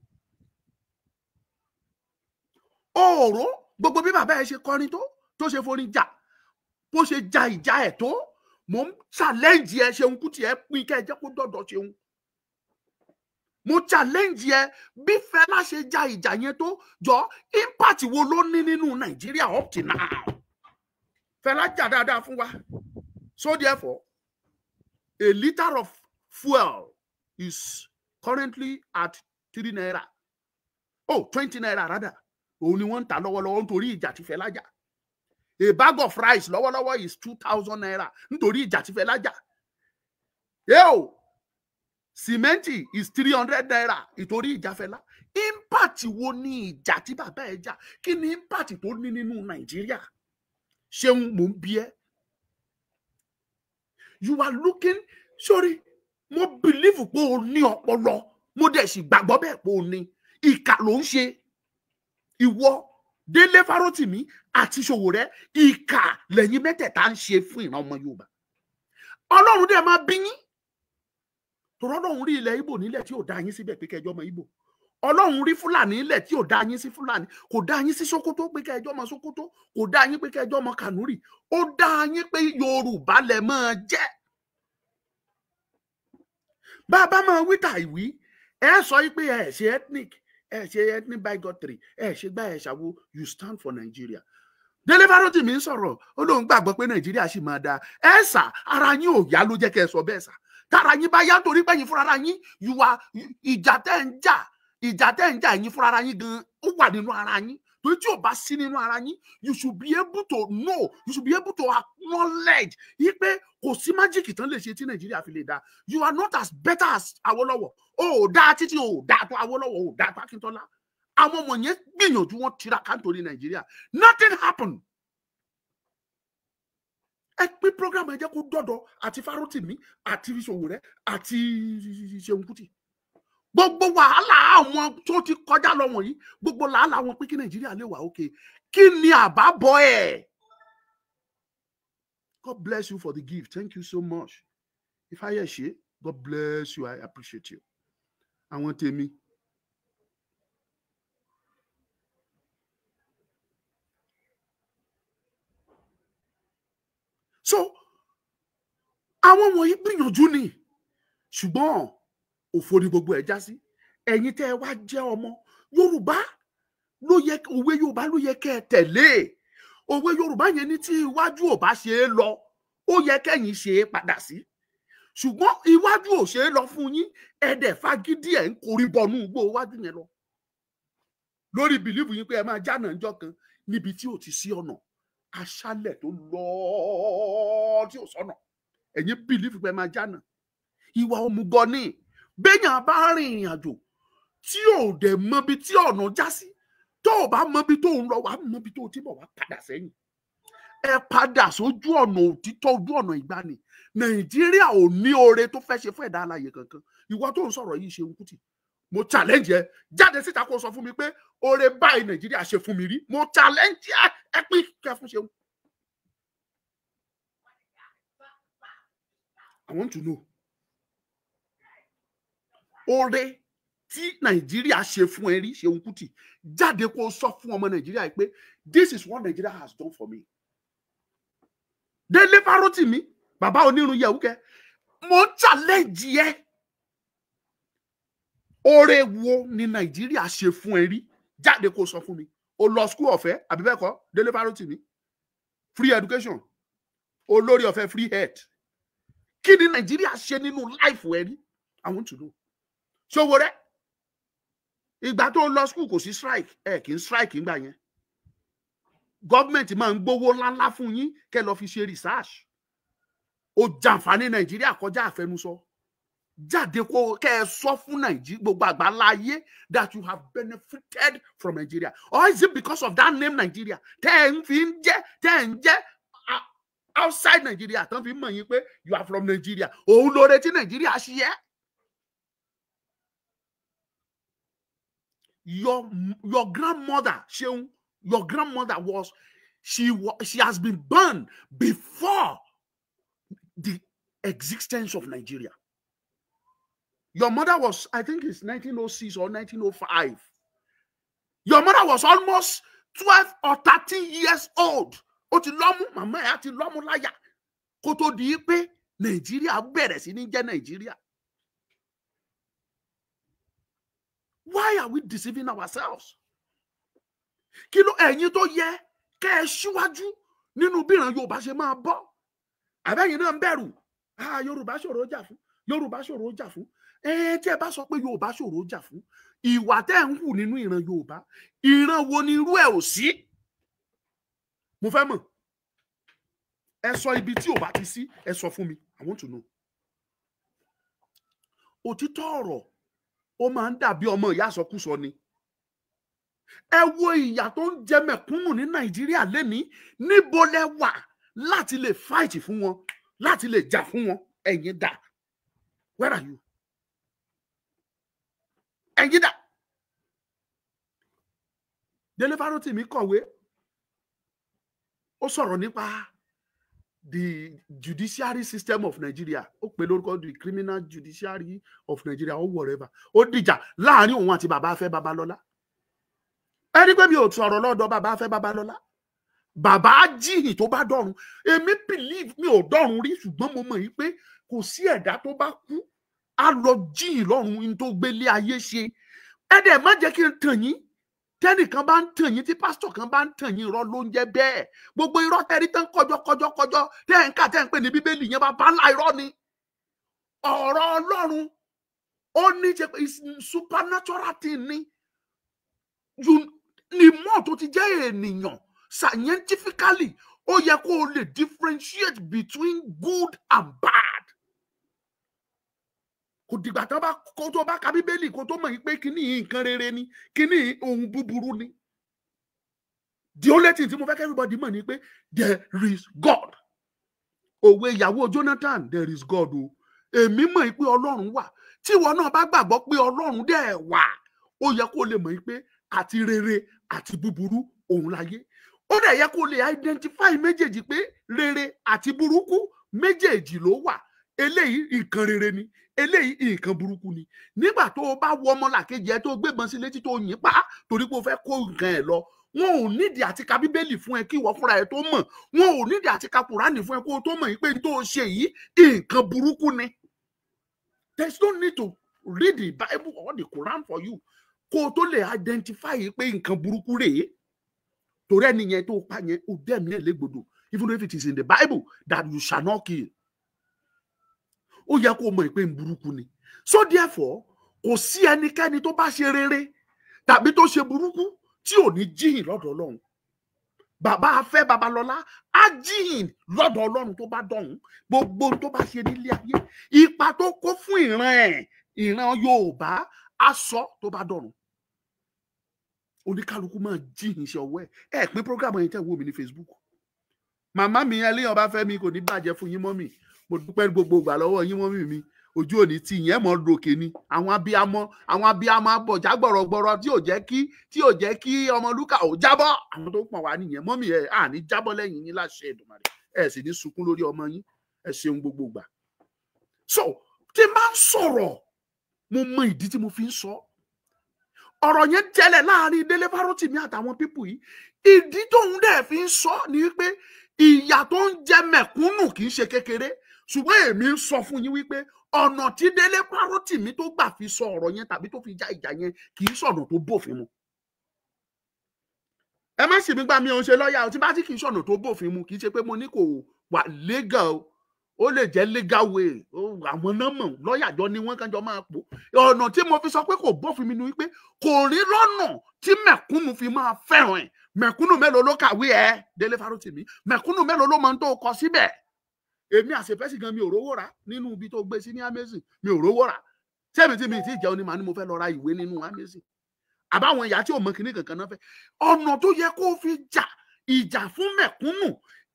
Òòró gbogbo bí bàbá ẹ ṣe kọrin tó ṣe forin jà, bó ṣe ja ìjà ẹ tó, mò ń challenge ẹ Ṣeun Kútì, ẹ pín kẹ́ ẹ jẹ́ kó dọ̀dọ̀ Ṣeun. Mo challenge ẹ bí Fẹlá ṣe ja ìjà yẹn tó, jọ impact wo ló ní nínú Nàìjíríà up to now? Fẹlá jà dáadáa fún wa. So therefore, a litre of fuel is currently at 3 naira. Oh, 20 naira rather. Òun ni wọ́n ń tà lọ́wọ́lọ́wọ́ nítorí ìjà tí Fẹlá jà. A bag of rice lọ́wọ́lọ́wọ́ is 2,000 naira nítorí ìjà tí Fẹlá jà. Yo, cement is 300 naira nítorí ìjà Fẹlá. Impact wo ni ìjà tí bàbá ẹ jà? Kí ni impact tó ní nínú Nàìjíríà? Ṣeun, mò ń bi ẹ́. You are looking, sorry, mo believe pé o ní ọpọlọ, mo dẹ̀ sì gbàgbọ́ bẹ́ẹ̀ pé o ní. Ìkà ló ń ṣe. Ìwọ, Délé Fárótìmí àti Ṣòwòrẹ́, ìkà lẹ́yìn mẹ́tẹ̀ẹ̀ta ń ṣe fún ìran ọmọ Yorùbá. Ọlọ́run dẹ̀ máa bí yín. Tòrọ́ Ọlọ́run rí ilẹ̀ Ìgbò nílẹ̀ tí ò dá yín síbẹ̀ pé kẹjọ́ ọmọ Ìgbò. Ọlọ́run rí Fúlàní nílẹ̀ tí ò dá yín sí Fúlàní, kò dá yín sí Sókótó pé kẹjọ́ ọmọ Sókótó, kò dá yín pé kẹjọ́ ọmọ Kànúrì, ó dá yín pé Yorùbá lẹ máa jẹ́. Bàbá máa wí tàìwí, ẹ sọ pé ẹ ṣe ethnic, ẹ ṣe ethnic bigotry, ẹ ṣe gbá ẹ ṣàwo, you stand for Nigeria. Délé Fárótìmí ń sọ̀rọ̀, ó lóun gbàgbọ́ pé Nàìjíríà sì máa dáa. Ẹ sà, ara yín ò yá ló jẹ́ kẹ́ ẹ sọ bẹ́ẹ̀ sà. Tára yín bá yá torí pé yín fúnra ara yín, ìwà ìjà tẹ́ ń jà, ìjà tẹ́ ń jà yín fúnra ara yín gan, ó wà nínú ara yín. Torí tí ò bá sí nínú ara yín, you should be able to know, you should be able to acknowledge yí pé kò sí májíìkì tán lè ṣe tí Nàìjíríà fi lè dáa. You are not as better as Awólọ́wọ̀. O ò dáa títí, o ò dáa tó Awólọ́wọ̀, o ò dáa tó Akíntọ́lá. Àwọn ọmọ yẹn gbìyànjú, wọn tiraka nítorí Nàìjíríà. Nothing happened. Ẹ pín program, ẹ jẹ́ kó dọ̀dọ̀ àti Fárótìmí àti Ṣòwòrẹ́ àti Ṣeun Kútì. Gbogbo wàhálà àwọn tó ti kọjá lọ wọ̀nyí, gbogbo làálàá wọn pé kí Nàìjíríà lè wà òkè. Kí ni àbábọ̀ ẹ̀? God bless you for the gift. Thank you so much. Ifáyẹ̀ṣe, God bless you. I appreciate you. Àwọn tèmi. So, àwọn wọ̀nyí gbìyànjú ni, ṣùgbọ́n òfò ni gbogbo ẹ̀ já sí. Ẹ̀yin tẹ́ ẹ wá jẹ́ ọmọ, Yorùbá ló yẹ, òwe Yorùbá ló yẹ kẹ́ ẹ tẹ̀lé. Òwe Yorùbá yẹn ní tí iwájú ò bá ṣe é lọ, ó yẹ kẹ́yìn ṣe é padà sí. Ṣùgbọ́n iwájú ò ṣe é lọ fún yín, ẹ dẹ̀ fagídí ẹ̀ ń korí bọnú igbó iwájú yẹn lọ lórí belief yín pé ẹ máa jánà ńjọ́ kan níbi tí ò ti sí ọ̀nà, aṣálẹ̀ tó lọ tí ò sọ́nà. Ẹ̀yin believe pé ẹ máa jánà. Ìwà òmùgọ̀ ni. Béèyàn bá rìn ìrìn àjò tí ò dẹ̀ mọbi tí ọ̀nà já sí, tó o bá mọbi tó ń lọ, wàá mọbi tó o ti bọ̀, wá padà sẹ́yìn. Ẹ padà sójú ọ̀nà òtítọ́, ojú ọ̀nà ìgbani. Nàìjíríà ò ní oore tó fẹ́ ṣe fún ẹ̀dá alààyè kankan. Ìwọ tó ń sọ̀rọ̀ yìí, Ṣeun Kútì, mo challenge ẹ, jáde síta kó sọ fún mi pé oore báyìí Nàìjíríà ṣe fún mi rí. Mo challenge ẹ, ẹ pín kẹ fún Ṣeun. I want to know oore tí Nàìjíríà ṣe fún ẹ rí. Ṣeun Kútì, jáde kó sọ fún ọmọ Nàìjíríà pé this is what Nigeria has done for me. Délé Fárótìmí, bàbá onírun yẹ̀wúkẹ́, mo challenge ẹ, oore wo ni Nàìjíríà ṣe fún ẹ rí? Jáde kó sọ fún mi. O lọ school ọ̀fẹ́, àbí bẹ́ẹ̀ kọ́? Délé Fárótìmí, free education, olórí ọ̀fẹ́, free health. Kí ni Nàìjíríà ṣe nínú life ẹ rí? I want to know. Ṣòwò rẹ, ìgbà tó lọ school kò sí strike, ẹ kì í strike ńgbà yẹn. Gọ́ọ̀mẹ̀ntì máa ń gbowó ńláńlá fún yín kẹ́ lọ fi ṣe research. Ó jàǹfààní Nàìjíríà kọjá àfẹnusọ. Jáde kó kẹ́ ẹ sọ fún Nàìjíríà, gbogbo àgbáńlá ayé, that you have benefited from Nigeria. Or is it because of that name Nigeria tẹ́ ẹ ń fi ń jẹ́, tẹ́ ẹ ń jẹ́ outside Nigeria, tán fi mọ̀ yín pé you are from Nigeria, òun lóore tí Nàìjíríà ṣe é? Your grandmother, Ṣeun, your grandmother was she she has been born before the existence of Nigeria. Your mother was, I think it's 1906 or 1905. Your mother was almost 12 or 13 years old. Ó ti lọ́mú, màmá ẹ̀ á ti lọ́mú láyà kó tó di pé Nàìjíríà bẹ̀rẹ̀ sí ní jẹ́ Nàìjíríà. Why are we deceiving ourselves? Kí ló ẹ̀yin tó yẹ kẹ́ ẹ síwájú nínú bí ìran Yorùbá ṣe máa bọ́? Àbẹ́yìn náà ń bẹ̀rù. Ah, Yorùbá ṣòro jà fún. Yorùbá ṣòro jà fún. Ẹ tí ẹ bá sọ pé Yorùbá ṣòro jà fún, ìwà tẹ́ ń hù nínú ìran Yorùbá, ìran wo ni irú ẹ̀ ò sí? Mo fẹ́ mọ̀. Ẹ sọ ibi tí ò bá ti sí, ẹ sọ fún mi. I want to know. Òtítọ́ ọ̀rọ̀ ó máa ń dàbí ọmọ ìyá àsọkúsọ ni. Ẹ wo ìyà tó ń jẹ mẹ̀kúnnù ní Nàìjíríà lénìí, níbo lẹ wà láti lè fight fún wọn, láti lè jà fún wọn? Ẹ̀yin dà? Where are you? Ẹ̀yin dà? Délé Fárótìmí kọ̀wé, ó sọ̀rọ̀ nípa the judiciary system of Nigeria. Ó pè lórúkọ the criminal judiciary of Nigeria or whatever. Ó dìjà láàrin òun àti bàbá Afẹ́ Babalọ́lá. Ẹni pé mi ò sọ̀rọ̀ lọ́dọ̀ bàbá Afẹ́ Babalọ́lá. Bàbá jíhìn tó bá dọ̀run. Èmi believe, mi ò dọ̀run rí, ṣùgbọ́n mo mọ̀ yìí pé kò sí ẹ̀dá tó bá kú á lọ jíhìn lọ́run ní tó gbélé ayé ṣe. Ẹ dẹ̀ má jẹ́ kí n tàn yín. Tẹ́nìkan bá ń tàn yín, tí pásítọ̀ kan bá ń tàn yín, irọ́ ló ń jẹ́ bẹ́ẹ̀. Gbogbo irọ́ tẹ́rí tán kọjọ kọjọ kọjọ tẹ́ ẹ̀ ń kà, tẹ́ ẹ̀ ń pè ní Bíbélì yẹn, bá bá ńlá irọ́ ni. Ọ̀rọ̀ Ọlọ́run ó ní ṣe pé supernatural thing ni. Ni mọ́ tó ti jẹ́ ènìyàn scientifically, ó yẹ kó o lè differentiate between good and bad. Kò dìgbà tán bá kó tó bá ka Bíbélì kó tó mọ̀ yín pé kíní nǹkan rere ni, kíní ohun búburú ni. The only thing tí mo fẹ́ kí everybody mọ̀ ni pé there is God. Òwe ìyàwó Jonathan, there is God o. Èmi mọ̀ yín pé Ọlọ́run wà. Tí ìwọ náà bá gbàgbọ́ pé Ọlọ́run dẹ̀ wà, ó yẹ kó lè mọ̀ yín pé àti rere àti búburú òun láyé. Ó dẹ̀ yẹ kó lè identify méjèèjì pé rere àti burúkú méjèèjì ló wà. Eléyìí nǹkan rere ni, eléyìí nǹkan burúkú ni. Nígbà tó o bá wọ ọmọlàkejì ẹ tó gbébọn sí létí tó yìn pa torí pé o fẹ́ kó nǹkan ẹ lọ, wọn ò nídìí àti ka Bíbélì fún ẹ kí ìwọ fúnra ẹ tó mọ̀. Wọn ò nídìí àti ka Kùránì fún ẹ kó o tó mọ̀ yìí pé tó o ṣe yìí nǹkan burúkú ni. There is no need to read the Bible or the Quran for you. kó o tó lè identify pé nǹkan burúkú rèé. Torí ẹni yẹn tó pa yẹn, ó dẹ̀mí ẹ̀ légbodò, even if it is in the Bible that you shall not kill. Ó yẹ kó o mọ̀ pé ń burúkú ni. So therefore, kò sí ẹnikẹ́ni tó bá ṣe rere tàbí tó ṣe burúkú tí ò ní jíhìn lọ́dọ̀ Ọlọ́run. Bàbá Afẹ́ Babalọ́lá á jíhìn lọ́dọ̀ Ọlọ́run tó bá dọ̀hún. Gbogbo tó bá ṣe nílé ayé, ipa tó kó fún ìran ẹ̀, ìran Yorùbá, á sọ tó bá dọ̀run. Oníkálukú máa jíhìn iṣẹ́ ọwọ́ ẹ̀. Ẹ pín program yẹn tẹ́ wò mí ní Facebook. Màmá mi ẹlẹ́yàn bá fẹ́ mi kò ní bàjẹ́ fún yín mọ́mì. Mo dúpẹ́ gbogbo ìgbà lọ́wọ́ yín mọ́mì mi. Ojú òní tí ìyẹn mọ́ lòkè ni. Àwọn abiyamọ abọ̀já gbọ̀rọ̀gbọ̀rọ̀ tí ò jẹ́ kí Ọmọlúkà ò jábọ́. Àwọn tó pọ̀n wá nìyẹn mọ́mì, ẹ̀ à ní jábọ́ lẹ́yìn yín láṣẹ Èdùmàrè. Ẹ sì ní sunkún lórí ọmọ yín. Ẹ ṣeun gbogbo ìgbà. So tí n bá ń sọ̀rọ̀, mo mọ ìdí tí mo fi ń sọ. Ọ̀rọ̀ yẹn jẹlẹ̀ láàrin Délé Fárótìmí àtàwọn pípù yìí. Ìdí tóun dẹ̀ fi ń sọ ni wípé ìyà tó ń jẹ mẹ̀kúnnù kì í ṣe kékeré. Ṣùgbọ́n èmi ń sọ fún yín wípé ọ̀nà tí Délé Fárótìmí tó gbà fi sọ ọ̀rọ̀ yẹn tàbí tó fi já ìjà yẹn kì í ṣọ̀nà tó bófin mu. Ẹ má sì mí gbà mí ò ń ṣe lọ́ọ̀yà o, tí bá tí kì í ṣọ̀nà tó bófin mu, kì í ṣe pé mo ní kò wà legal o. Ó lè jẹ́ legal way, àwọn náà mọ̀ lọ́ọ̀yà jọ ni wọ́n kàn jọ máa pò. Ọ̀nà tí mo fi sọ pé kò bófin mu ni wípé kò rí lọ́nà tí mẹ̀kúnnù fi máa fẹ́ràn ẹ̀. Mẹ̀kúnnù mélòó ló kàwé ẹ̀ Délé Fárótìmí? Mẹ̀kúnnù mélòó ló máa ń tó kọ síbẹ̀? Èmi àṣepẹ́sì gan mi ò rówó rà nínú ibi tó gbé sí ní Amazon, mi ò rówó rà. Sẹ́mi tí mi ti jẹun ni màá ní mo fẹ́ lọ ra ìwé nínú Amazon. Àbáwọn ìyá tí ò mọ kinní kankan náà fẹ́. Ọ̀nà tó yẹ kó fi jà ìjà fún mẹ̀kúnnù,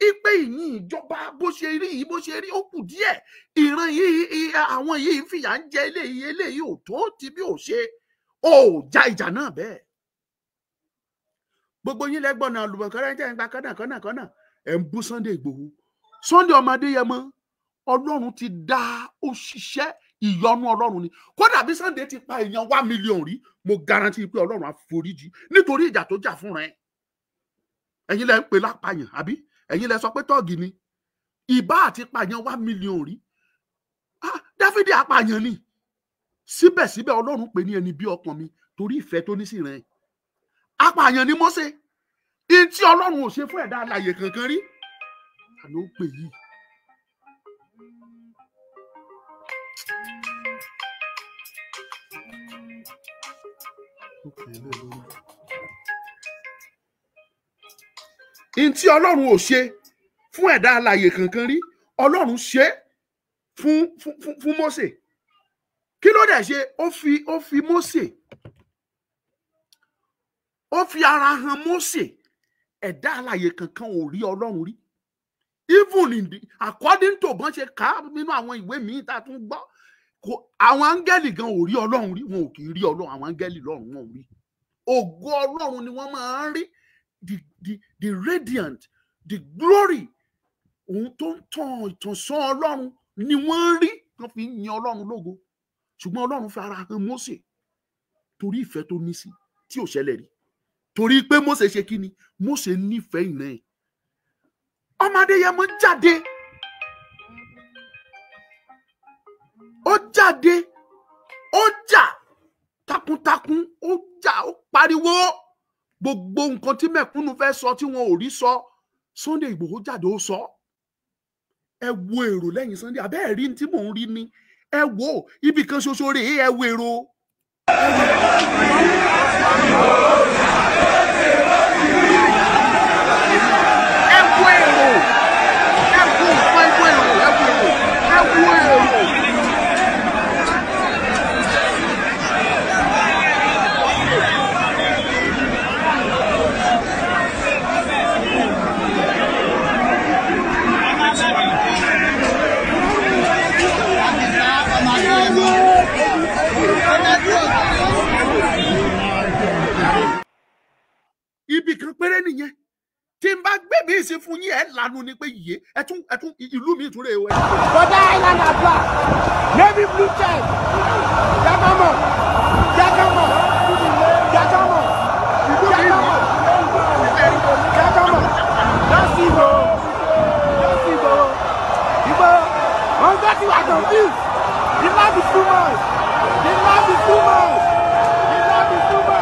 ipe ìyìn ìjọba bó ṣe rí yìí, bó ṣe rí ó kù díẹ̀, ìran yìí àwọn yìí ń fìyà ń jẹ eléyìí, eléyìí ò tó ti bí ò ṣe, ò ja ìjà náà bẹ́ẹ̀. Gbogbo yín lẹ́gbọ̀nà àlùmọ̀kọ́rẹ́ tẹ́ ń gba kọ́nà kọ́nà kọ́nà, ẹ̀ ń bú Sunday Igboho. Sunday ọmọ Adéyẹmọ, Ọlọ́run ti dá ó ṣiṣẹ́ ìyọ́nú Ọlọ́run ni. Kódà bí Sunday ti pa èèyàn 1 million rí, mo guarantee pé Ọlọ́run á foríjì nítorí ìjà tó jà fúnra ẹ̀. Ẹ̀yin lẹ ń pè lápàyàn àbí? Ẹ̀yin lẹ sọ pé tọ́ọ̀gì ni. Ìbá àti pààyàn 1 million rí. Ah, Dáfídì apààyàn ni. Síbẹ̀síbẹ̀ Ọlọ́run pè ní ẹni bí ọkàn mi torí ìfẹ́ tó ní sí rẹ̀. Apààyàn ni Mósè. Ihun tí Ọlọ́run ò ṣe fún ẹ̀dá alààyè kankan rí. Àná ó pè yìí. Ihun tí Ọlọ́run ò ṣe fún ẹ̀dá alààyè kankan rí, Ọlọ́run ṣe fún Mósè. Kí ló dẹ̀ ṣe? Ó fi Mósè, ó fi ara hàn Mósè. Ẹ̀dá alààyè kankan ò rí Ọlọ́run rí. Even in the, according to bọ́n ṣe kà nínú àwọn ìwé míì tá a tún gbọ́, àwọn áńgẹ́lì gan ò rí Ọlọ́run rí. Wọn ò kì í rí Ọlọ́run, àwọn áńgẹ́lì lọ́run wọn ò rí. Ògo Ọlọ́run ni wọ́n máa ń rí. The radiant, the glory, ohun tó ń tàn ìtànṣán Ọlọ́run ni wọ́n ń rí, wọ́n fi ń yin Ọlọ́run lógo. Ṣùgbọ́n Ọlọ́run fi ara hàn Mósè torí ìfẹ́ tó ní sí tí ò ṣẹlẹ̀ rí. Torí pé Mósè ṣe kí ni? Mósè nífẹ̀ẹ́ ìran ẹ̀. Ọmọ Adéyẹmọ jáde, ó jáde, ó jà takuntakun, ó jà, ó pariwo gbogbo nǹkan tí mẹ̀kúnnù fẹ́ sọ tí wọn ò rí sọ. Sunday Igboho jáde, ó sọ. Ẹ wo èrò lẹ́yìn Sunday, àbẹ́ ẹ̀ rí tí mò ń rí ni. Ẹ wo ibì kan ṣoṣo rèé, ẹ wo èrò. Ẹ wo èrò, ẹ wo nǹkan, ẹ wo èrò, ẹ wo èrò, ẹ wo èrò. Ibì kan péré nìyẹn. Tí n bá gbé mi sí fún yín, ẹ lanu ni pé yé ẹ tún ìlú mi ìtúrè o. Bọ́dá Island Abla, navy blue check, Jagamo, Jagamo, Jagamo, Jagamo, Jagamo, just Igbo, just Igbo, Igbo, wọ́n gbọ́ tí wàá confused, the love is too much, the love is too much, the love is too much.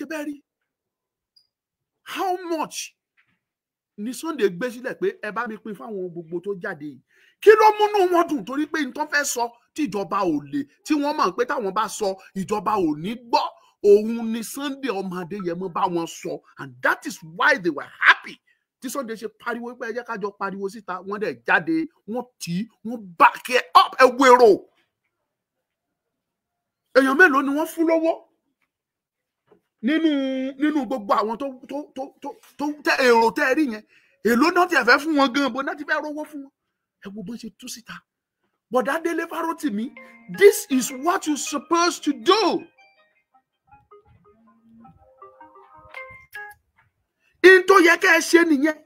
Ṣe bẹ́ẹ̀ rí how much ni Sunday gbé sílẹ̀ pé ẹ bá mi pín fáwọn gbogbo tó jáde yìí. Kí ló múnú wọn dùn? Torí pé nǹkan fẹ́ sọ tíjọba ò lè, tí wọ́n mọ̀ pé táwọn bá sọ ìjọba ò ní gbọ́, òun ni Sunday ọmọ Adéyẹmọ bá wọn sọ, and that is why they were happy. Tí Sunday ṣe pariwo pé ẹ jẹ́ ká jọ pariwo síta, wọ́n dẹ̀ jáde, wọ́n tì í, wọ́n back it up. Ẹ wérò èèyàn mélòó ni wọ́n fún lọ́wọ́ nínú gbogbo àwọn tó tó tó tó tó tẹ èrò tẹ rí yẹn? Èló náà ti ẹ̀fẹ́ fún wọn gan, bó náà ti fẹ́ rówó fún wọn? Ẹ wo bó ṣe tú síta. Bọ̀dá Délé Fárótìmí, this is what you supposed to do. In tó yẹ kẹ́ ẹ ṣe nìyẹn,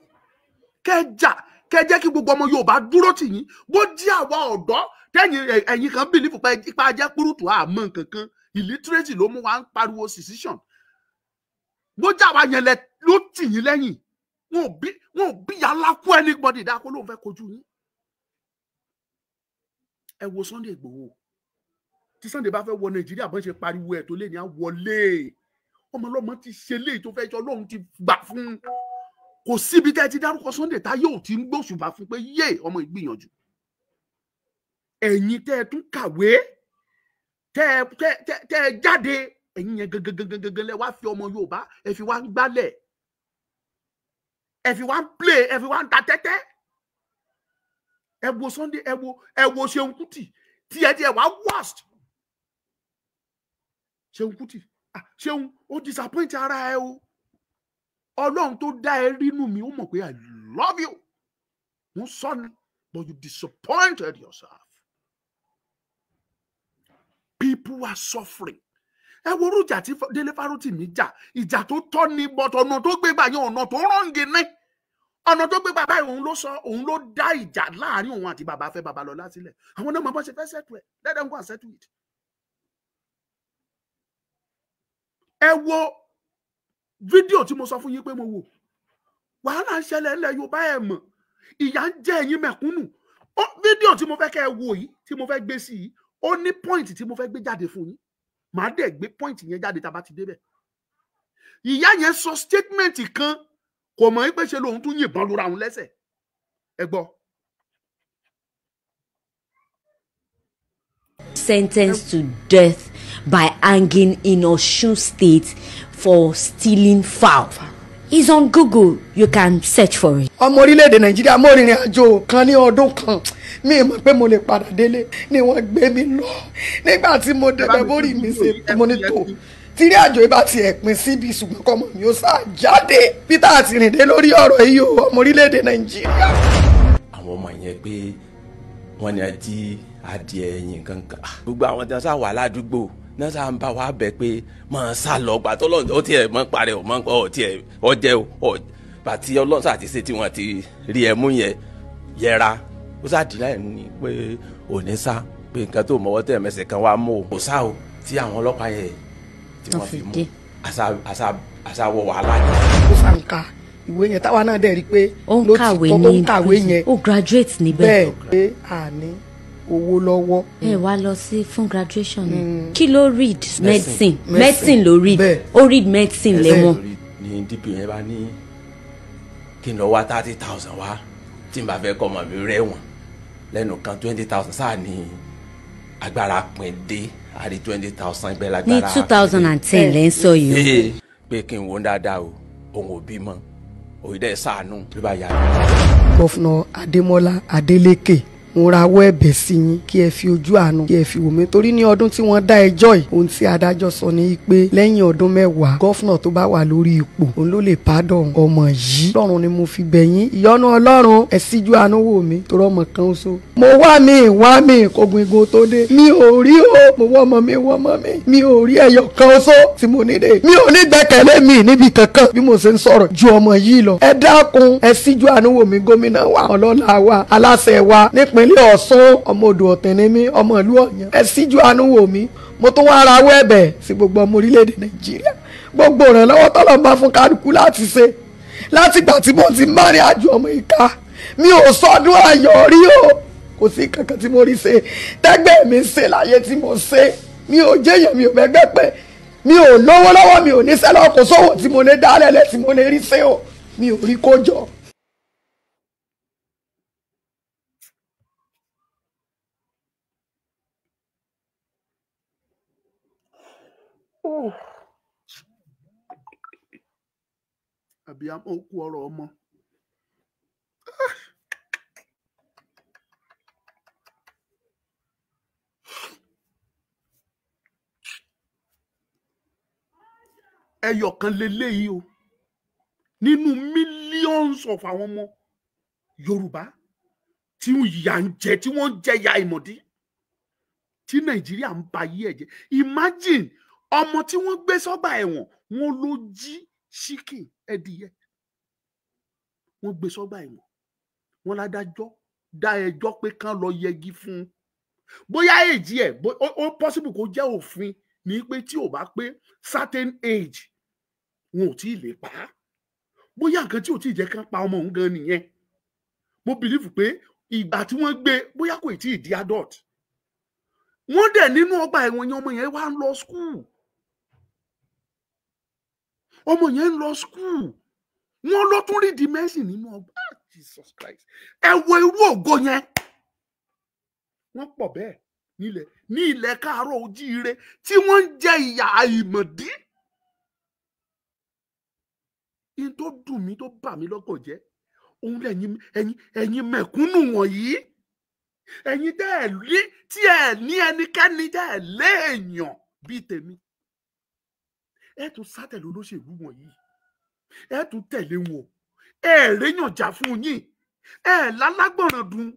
kẹ́ ẹ jà, kẹ́ ẹ jẹ́ kí gbogbo ọmọ Yorùbá dúró tì yín. Bó jí àwa ọ̀dọ́ tẹ́yìn ẹ̀yìn kan bìlífù pé ipa jẹ́ kúrútù àmọ́ nǹkankan, illiteracy ló mú wa ń pariwo secession. Bó jà wá yẹn lẹ ló tì yín lẹ́yìn. Wọn ò bí yàrá kú anybody dá kó lóun fẹ́ kojú yín. Ẹ wo Sunday Igboho. Tí Sunday bá fẹ́ wọ Nàìjíríà, bọ́n ṣe pariwo ẹ̀ tó lé ní àwọlé. Ọmọlọ́mọ ti ṣe léyìí tó fẹ́ jọ lóun ti gbà fún. Kò síbi tẹ́ ẹ ti dárúkọ Sunday tá yóò ti ń gbóṣùbà fún pé yé ọmọ ìgbìyànjú. Ẹ̀yin tẹ́ ẹ tún kàwé, tẹ́ ẹ jáde, ẹ̀yin yẹn gangan lẹ wá fi ọmọ Yorùbá, ẹ fi wá ń gbálẹ̀, ẹ fi wá ń play, ẹ fi wá ń ta tẹ́tẹ́. Ẹ wo Sunday, ẹ wo Ṣeun Kútì, tí ẹ tiẹ̀ wá worst. Ṣeun Kútì, Ṣeun ó disappoint ara ẹ o. Ọlọ́run tó dá ẹ rínú mi, ó mọ̀ pé I love you. Mo sọ ni, but you disappointed yourself. People are suffering. Ẹ wo orú ìjà tí Délé Fárótìmí jà, ìjà tó tọ́ ni, but ọ̀nà tó gbé gbà yẹn ọ̀nà tó rọ̀ǹgì ní. Ọ̀nà tó gbé gbà báyìí, òun ló sọ, òun ló dá ìjà láàrin òun àti bàbá Afẹ́ Babalọ́lá sílẹ̀. Àwọn náà mọ bó ṣe fẹ́ settle ẹ̀. Let them go and settle it. Ẹ wo fídíò tí mo sọ fún yín pé mo wò. Wàhálà ń ṣẹlẹ̀ ńlẹ̀ Yorùbá, ẹ̀ mọ̀. Ìyà ń jẹ ẹ̀yin mẹ̀kúnnù. Fídíò tí mo fẹ́ kẹ́ ẹ wò yìí, tí mo fẹ́ gbé sí yìí, ó ní point tí mo fẹ́ gbé jáde fún yín. Màá dẹ̀ gbé point yẹn jáde tá a bá ti débẹ̀. Ìyá yẹn sọ statement kan, kò mọ̀ pé ṣe lòun tún yìnbọn lura òun lẹ́sẹ̀. Ẹ gbọ́. Sentenced to death by hanging in Osun State for stealing fowl. It's on Google, you can search for it. Ọmọ orílẹ̀-èdè Nàìjíríà, mo rìnrìn àjò kan ní ọdún kan, mi mọ̀ pé mo lè padà délé ni wọ́n gbé mi lọ. Nígbà tí mo débẹ̀ bórí mi ṣe mo ní tó tírí àjò ibà ti ẹ̀pin síbi, ṣùgbọ́n kọ́mọ mi ó sá jáde. Peter àti Rìndé lórí ọ̀rọ̀ yìí o, ọmọ orílẹ̀-èdè Nàìjíríà. Àwọn ọmọ yẹn pé wọ́n ní ají adìẹ ẹyin kankan, gbogbo àwọn tí wọ́n sá wà ládùúgbò náà sá ń bá wa bẹ̀ pé máa sá lọ gbà tó lọ́nà ó tiẹ̀ mọ́ parẹ́ ò mọ́ ọ̀ tiẹ̀ ọjẹ́ ò bàtí ọlọ́sà àti ṣe tí wọ́n ti rí ẹ mú yẹn yẹra ó sá dì láì ní pé ò ní sá pé nǹkan tó mọ́wọ́ tẹ̀ mẹsẹ̀ kan wá mú o kò sá o tí àwọn ọlọ́pàá yẹn tí wọ́n fi mú àṣà wọ wàhálà yẹn. Ó sá ń ka ìwé yẹn táwa náà dẹ̀ rí pé ló ti tọ́ tó ń kàwé yẹn, ó graduate níbẹ̀. Bẹ́ẹ̀ pé àní owó lọ́wọ́. Ẹ wá lọ sí fún graduation. Kí ló read? Medicine. Medicine ló read. Ó read medicine lẹ́wọ̀n. Ní DP yẹn bá ní kí n lọ wá 30,000 wá tí n bá fẹ́ kọ́ ọmọ mi rẹ́wọ̀n lẹ́nu kan 20,000 sáà ní agbára pin dé àrí 20,000 ibẹ̀ lágbára. Ní 2010 lẹ́ ń sọ yìí. Pé kí n wo dáadáa o, òun ò bímọ, òun dẹ̀ ṣàánú ló bá yára. Gọ́fúnà Adémọ́lá Adélékè, mo rawọ́ ẹ̀bẹ̀ sí yín kí ẹ fi ojú àánú kí ẹ fi wò mí, torí ní ọdún tí wọ́n dá ẹjọ́ yìí, ohun tí adájọ́ sọ ni pé lẹ́yìn ọdún 10 gọ́fúnà tó bá wà lórí ipò òun ló lè pardon ọmọ yìí. Ọlọ́run ni mo fi bẹ̀ yín, ìyọ́nú Ọlọ́run ẹ síjú àánú wò mí torí ọmọ kan ṣoṣo. Mo wá mi kógun igun tó dé, mi ò rí o, mo wọ́ ọmọ mi wọ́ ọmọ mi, mi ò rí ẹyọ kan ṣoṣo tí mo ní dé, mi ò ní gbẹ́kẹ̀lé mi níbi kankan bí mo ṣe ń sọ̀rọ̀ ju ọmọ yìí lọ. Ẹ dákun ẹ síjú àánú wò mí, gómìnà wa, ọlọ́lá wa, aláṣẹ wa nípínlẹ̀ Ọ̀ṣun, ọmọ odò ọ̀tẹ̀ ni mí, ọmọ ìlú Ọ̀yàn, ẹ síjú àánú wò mí. Mo tún wá rawọ́ ẹ̀bẹ̀ sí gbogbo ọmọ orílẹ̀-èdè Nàìjíríà, gbogbo ìrànlọ́wọ́ tọ́lọ́ máa fún kálukú láti ṣe látìgbà tí mo ti márìn àjò ọmọ ìka, mi ò sọdún ayọ̀ rí o, kò sí kankan tí mo rí ṣe tẹ́gbẹ́ mi ṣe láyé tí mo ṣe, mi ò jẹ́yàn, mi ò bẹ́gbẹ́ pẹ́. Mi ò lówó lọ́wọ́, mi ò ní sẹ́lọ̀, kò sówó tí mo lè dálẹ̀ lẹ́ tí mo lè rí sí o, mi ò rí kó jọ. Àbí ó kú ọ̀rọ̀ ọmọ. Ẹyọ kan leléyìí o nínú millions of àwọn ọmọ Yorùbá tí ìyà ń jẹ, tí wọ́n ń jẹ ya ìmọ̀dí, tí Nàìjíríà ń ba ayé ẹ̀ jẹ́. Imagine ọmọ tí wọ́n gbé sọ́gbà ẹ̀wọ̀n, wọ́n ló jí chicken ẹdìyẹ, wọ́n gbé sọ́gbà ẹ̀wọ̀n, wọ́n ládájọ́ dá ẹjọ́ pé kán lọ yẹgi fún un. Bóyá èjì ẹ̀ ó possible kó jẹ́ òfin ní pé tí ò bá pé certain age wọn ò tí ì lè pa á. Bóyá nǹkan tí ò tí ì jẹ́ kán pa ọmọ òun gan nìyẹn. Mo believe pé ìgbà tí wọ́n gbé, bóyá kò tí ì di adult. Wọ́n dẹ̀ nínú ọgbà ẹ̀wọ̀n yẹn, ọmọ yẹn wá ń lọ school. Ọmọ yẹn ń lọ school. Wọ́n ló tún rí dimension nínú ọgbà. Jesus Christ. Ẹ wo irú ògo yẹn. Wọ́n pọ̀ bẹ́ẹ̀ nílẹ̀ ní ilẹ̀ káàárọ̀ ojíire tí wọ́n ń jẹ ìyà àìmọ̀dí. In tó dùn mí, tó bà mí lọ́kàn jẹ́, òun lẹ́yìn ẹ̀yin mẹ̀kúnnù wọ̀nyí, ẹ̀yin tẹ́ ẹ̀ ní tí ẹ̀ ní ẹnikẹ́ni tẹ́ ẹ̀ léèyàn bíi tèmi. Ẹ tún sátẹ̀lé olóṣèlú wọ̀nyí, ẹ tún tẹ̀lé wọn, ẹ réyàn jà fún yín, ẹ lálágbọ̀ràn dùn,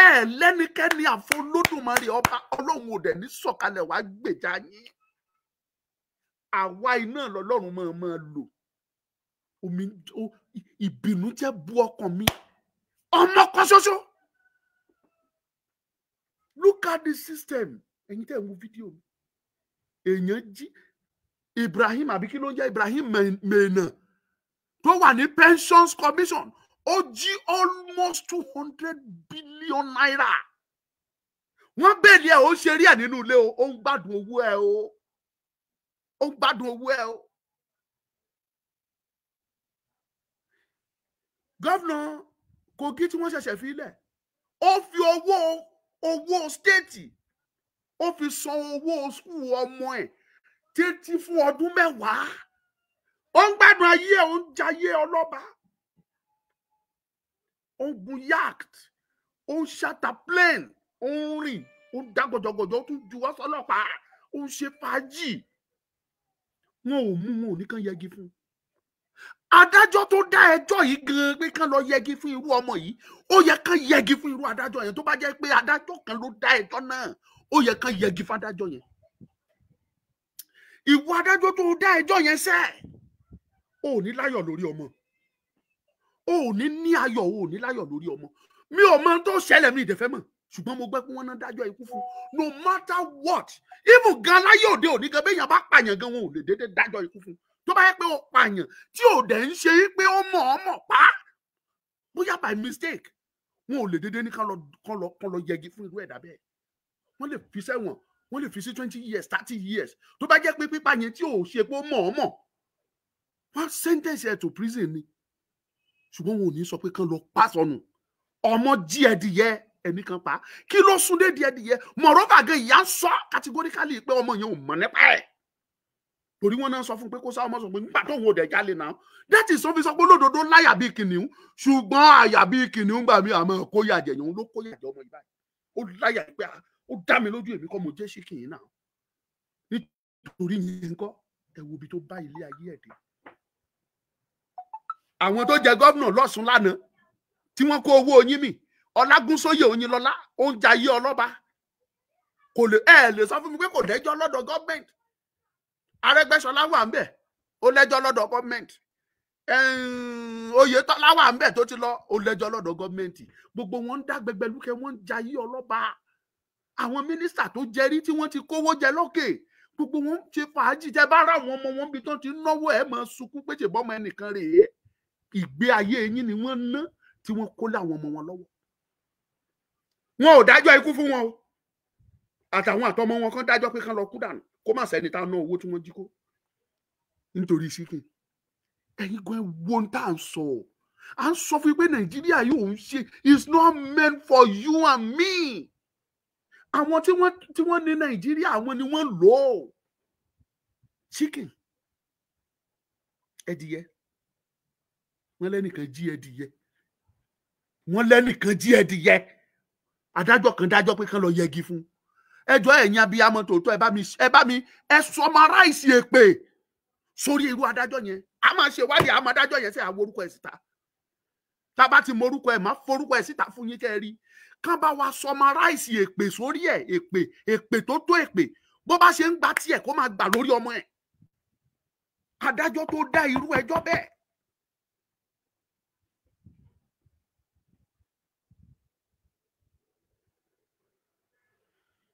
ẹ lẹ́nikẹ́ni àfọlódùmarè ọba Ọlọ́run ò dẹ̀ ní sọ̀kalẹ̀ wá gbèjà yín. Àwa iná lọ́lọ́run máa lò. Omi ìbínú jẹ́ bu ọkàn mi. Ọmọ kan ṣoṣo. Look at the system. Ẹ̀yin tẹ́ ń wo fídíò mi. Èèyàn jí Ibrahim, àbí kí ló ń jẹ́ Ibrahim Mena tó wà ní Pensions Commission, ó jí almost 200 billion naira. Wọ́n bẹ̀rẹ̀ ẹ̀, ó ṣe rí ẹ̀ nínú ilé o, ó ń gbádùn owó ẹ̀ o, ó ń gbádùn owó ẹ̀ o. Gọ́vnà Kogi tí wọ́n ṣẹ̀ṣẹ̀ fi lẹ̀, ó fi owó stéètì, ó fi san owó skul ọmọ ẹ̀ títí fún ọdún 10. Ó ń gbádùn ayé ẹ̀, ó ń jayé ọlọ́ba, ó ń gun yacht, ó ń ṣàtà plane, ó ń rìn, ó ń dá gọjọgọjọ, ó tún juwọ́ sọ́lọ́pàá, ó ń ṣe fàájì. Wọn ò mú, wọn ò ní kàn yẹgi fún un. Adájọ́ tó dá ẹjọ́ yìí gan pé kán lọ yẹgi fún irú ọmọ yìí, ó yẹ kán yẹgi fún irú adájọ́ yẹn. Tó bá jẹ́ pé adájọ́ kan ló dá ẹjọ́ náà, ó yẹ kán yẹgi fún adájọ́ yẹn. Ìwọ adájọ́ tó dá ẹjọ́ yẹn sẹ́, ò ní láyọ̀ lórí ọmọ, ò ní ní ayọ̀, ò ní láyọ̀ lórí ọmọ. Mi ò mọ tó ṣẹlẹ̀, mi ìdẹ̀fẹ́ mọ̀, ṣùgbọ́n mo gbọ́ pé wọ́n náà dájọ́ ikú fún no matter what. Even gan láyé òde òní gan, béèyàn bá pààyàn gan, wọn ò lè déédéé dájọ́ ikú fún. Tó bá yẹ pé ó pààyàn tí ò dẹ̀ ń ṣe pé ó mọ̀ ọ́ mọ̀ pa, bóyá by mistake, wọn ò lè déédéé ní kán lọ yẹgi fún irú ẹ̀dá bẹ́ẹ̀. Wọ́n lè fi sẹ́wọ̀n, wọ́n lè fi sí 20 years, 30 years. Tó bá jẹ́ pé pípa yẹn tí ò ṣe pé ó mọ̀ ọ́ mọ̀, wọ́n sentence ẹ̀ to prison ni. Ṣùgbọ́n wọn ò ní sọ pé kán lọ pa sọnù. Ọmọ jí ẹdìyẹ ẹnì kan pa, kí ló sún dé díẹ̀díẹ̀? Mọ̀rọ́bà gan ìyá ń sọ categorically pé ọmọ yẹn ò mọ̀ nípa ẹ̀, torí wọn náà sọ fún pé kó sá ọmọ sọ pé nígbà tó ń wo dẹ̀ jalè náà. That is sọ fi sọ pé lódodo láyà bíi kìnìún, ṣùgbọ́n àyà bíi kìnìún gbà mí, àmọ́ kó yàjẹ̀ yẹn ló kó yàjẹ̀ ọmọ yìí báyìí. Ó láyà pé ó dá mi lójú, èmi kọ́ mo jẹ́ ṣíkìyìn náà. Nítorí yẹn ńkọ́, ẹ wo ibi tó bá ilé ayé ẹ̀ dé. Àwọn tó jẹ gómìnà lọ́sùn lánàá tí wọ́n kó owó oyin mi, Ọlágúnsóyè Oyinlọ́lá, ó ń jayé ọlọ́ba. Kò lè ẹ lè sọ fún mi pé kò lẹ́jọ́ lọ́dọ̀ gọ́ọ̀mẹ̀ntì. Arẹ́gbẹ́ṣọlá wà ń bẹ̀, ó lẹ́jọ́ lọ́dọ̀ gọ́ọ̀mẹ̀ntì. Oyètọ́lá wà ń bẹ̀ tó ti lọ, ó lẹ́jọ́ lọ́dọ̀ gọ́ọ̀mẹ̀ntì. Gbogbo wọn ń dá gbẹgbẹlúkẹ, wọ́n ń jayé ọlọ́ba. Àwọn mínísítà tó jẹrí tí wọ́n ti kówó jẹ lókè, gbogbo wọn ń ṣe fàájì. Tẹ bá rà àwọn ọmọ wọn bí tán ti náwó, ẹ máa sunkún pé ṣèbọmọ ẹnìkan rèé. Ìgbé ayé yín ni wọ́n ná tí wọ́n kó láwọn ọmọ wọn lọ́wọ́. Wọn ò dájọ́ ikú fún wọn o, àtàwọn àtọmọ wọn kan dájọ́ pé kán lọ kú dànù, Kó má sẹ́ni tá ná owó tí wọ́n jí kó nítorí chicken. Ẹ̀yin gan wo tá à ń sọ. À ń sọ fún yín pé Nàìjíríà yóò ń ṣe, it's not meant for you and me. Àwọn tí wọ́n ní Nàìjíríà, àwọn ni wọ́n lò ó. Chicken, ẹdìyẹ, wọ́n lẹ́nìkan jí ẹdìyẹ, wọ́n lẹ́nìkan jí ẹdìyẹ. Adájọ́ kan dájọ́ pé kán lọ yẹgi fún. Ẹjọ́ ẹ̀yin abiyamọ tòótọ́, ẹ bá mi ẹ summarize èpè sórí irú adájọ́ yẹn. A máa ṣe ìwádìí àmọ́ adájọ́ yẹn sí àwọn orúkọ ẹ̀ síta. Tá a bá ti mọ orúkọ ẹ̀, máa forúkọ ẹ̀ síta fún yín kẹ́ ẹ rí. Kán bá wa summarize èpè sórí ẹ̀, èpè, èpè tó tó èpè. Bó bá ṣe ń gba tiẹ̀, kó máa gbà lórí ọmọ ẹ̀. Adájọ́ tó dá irú ẹjọ́ bẹ́ẹ̀.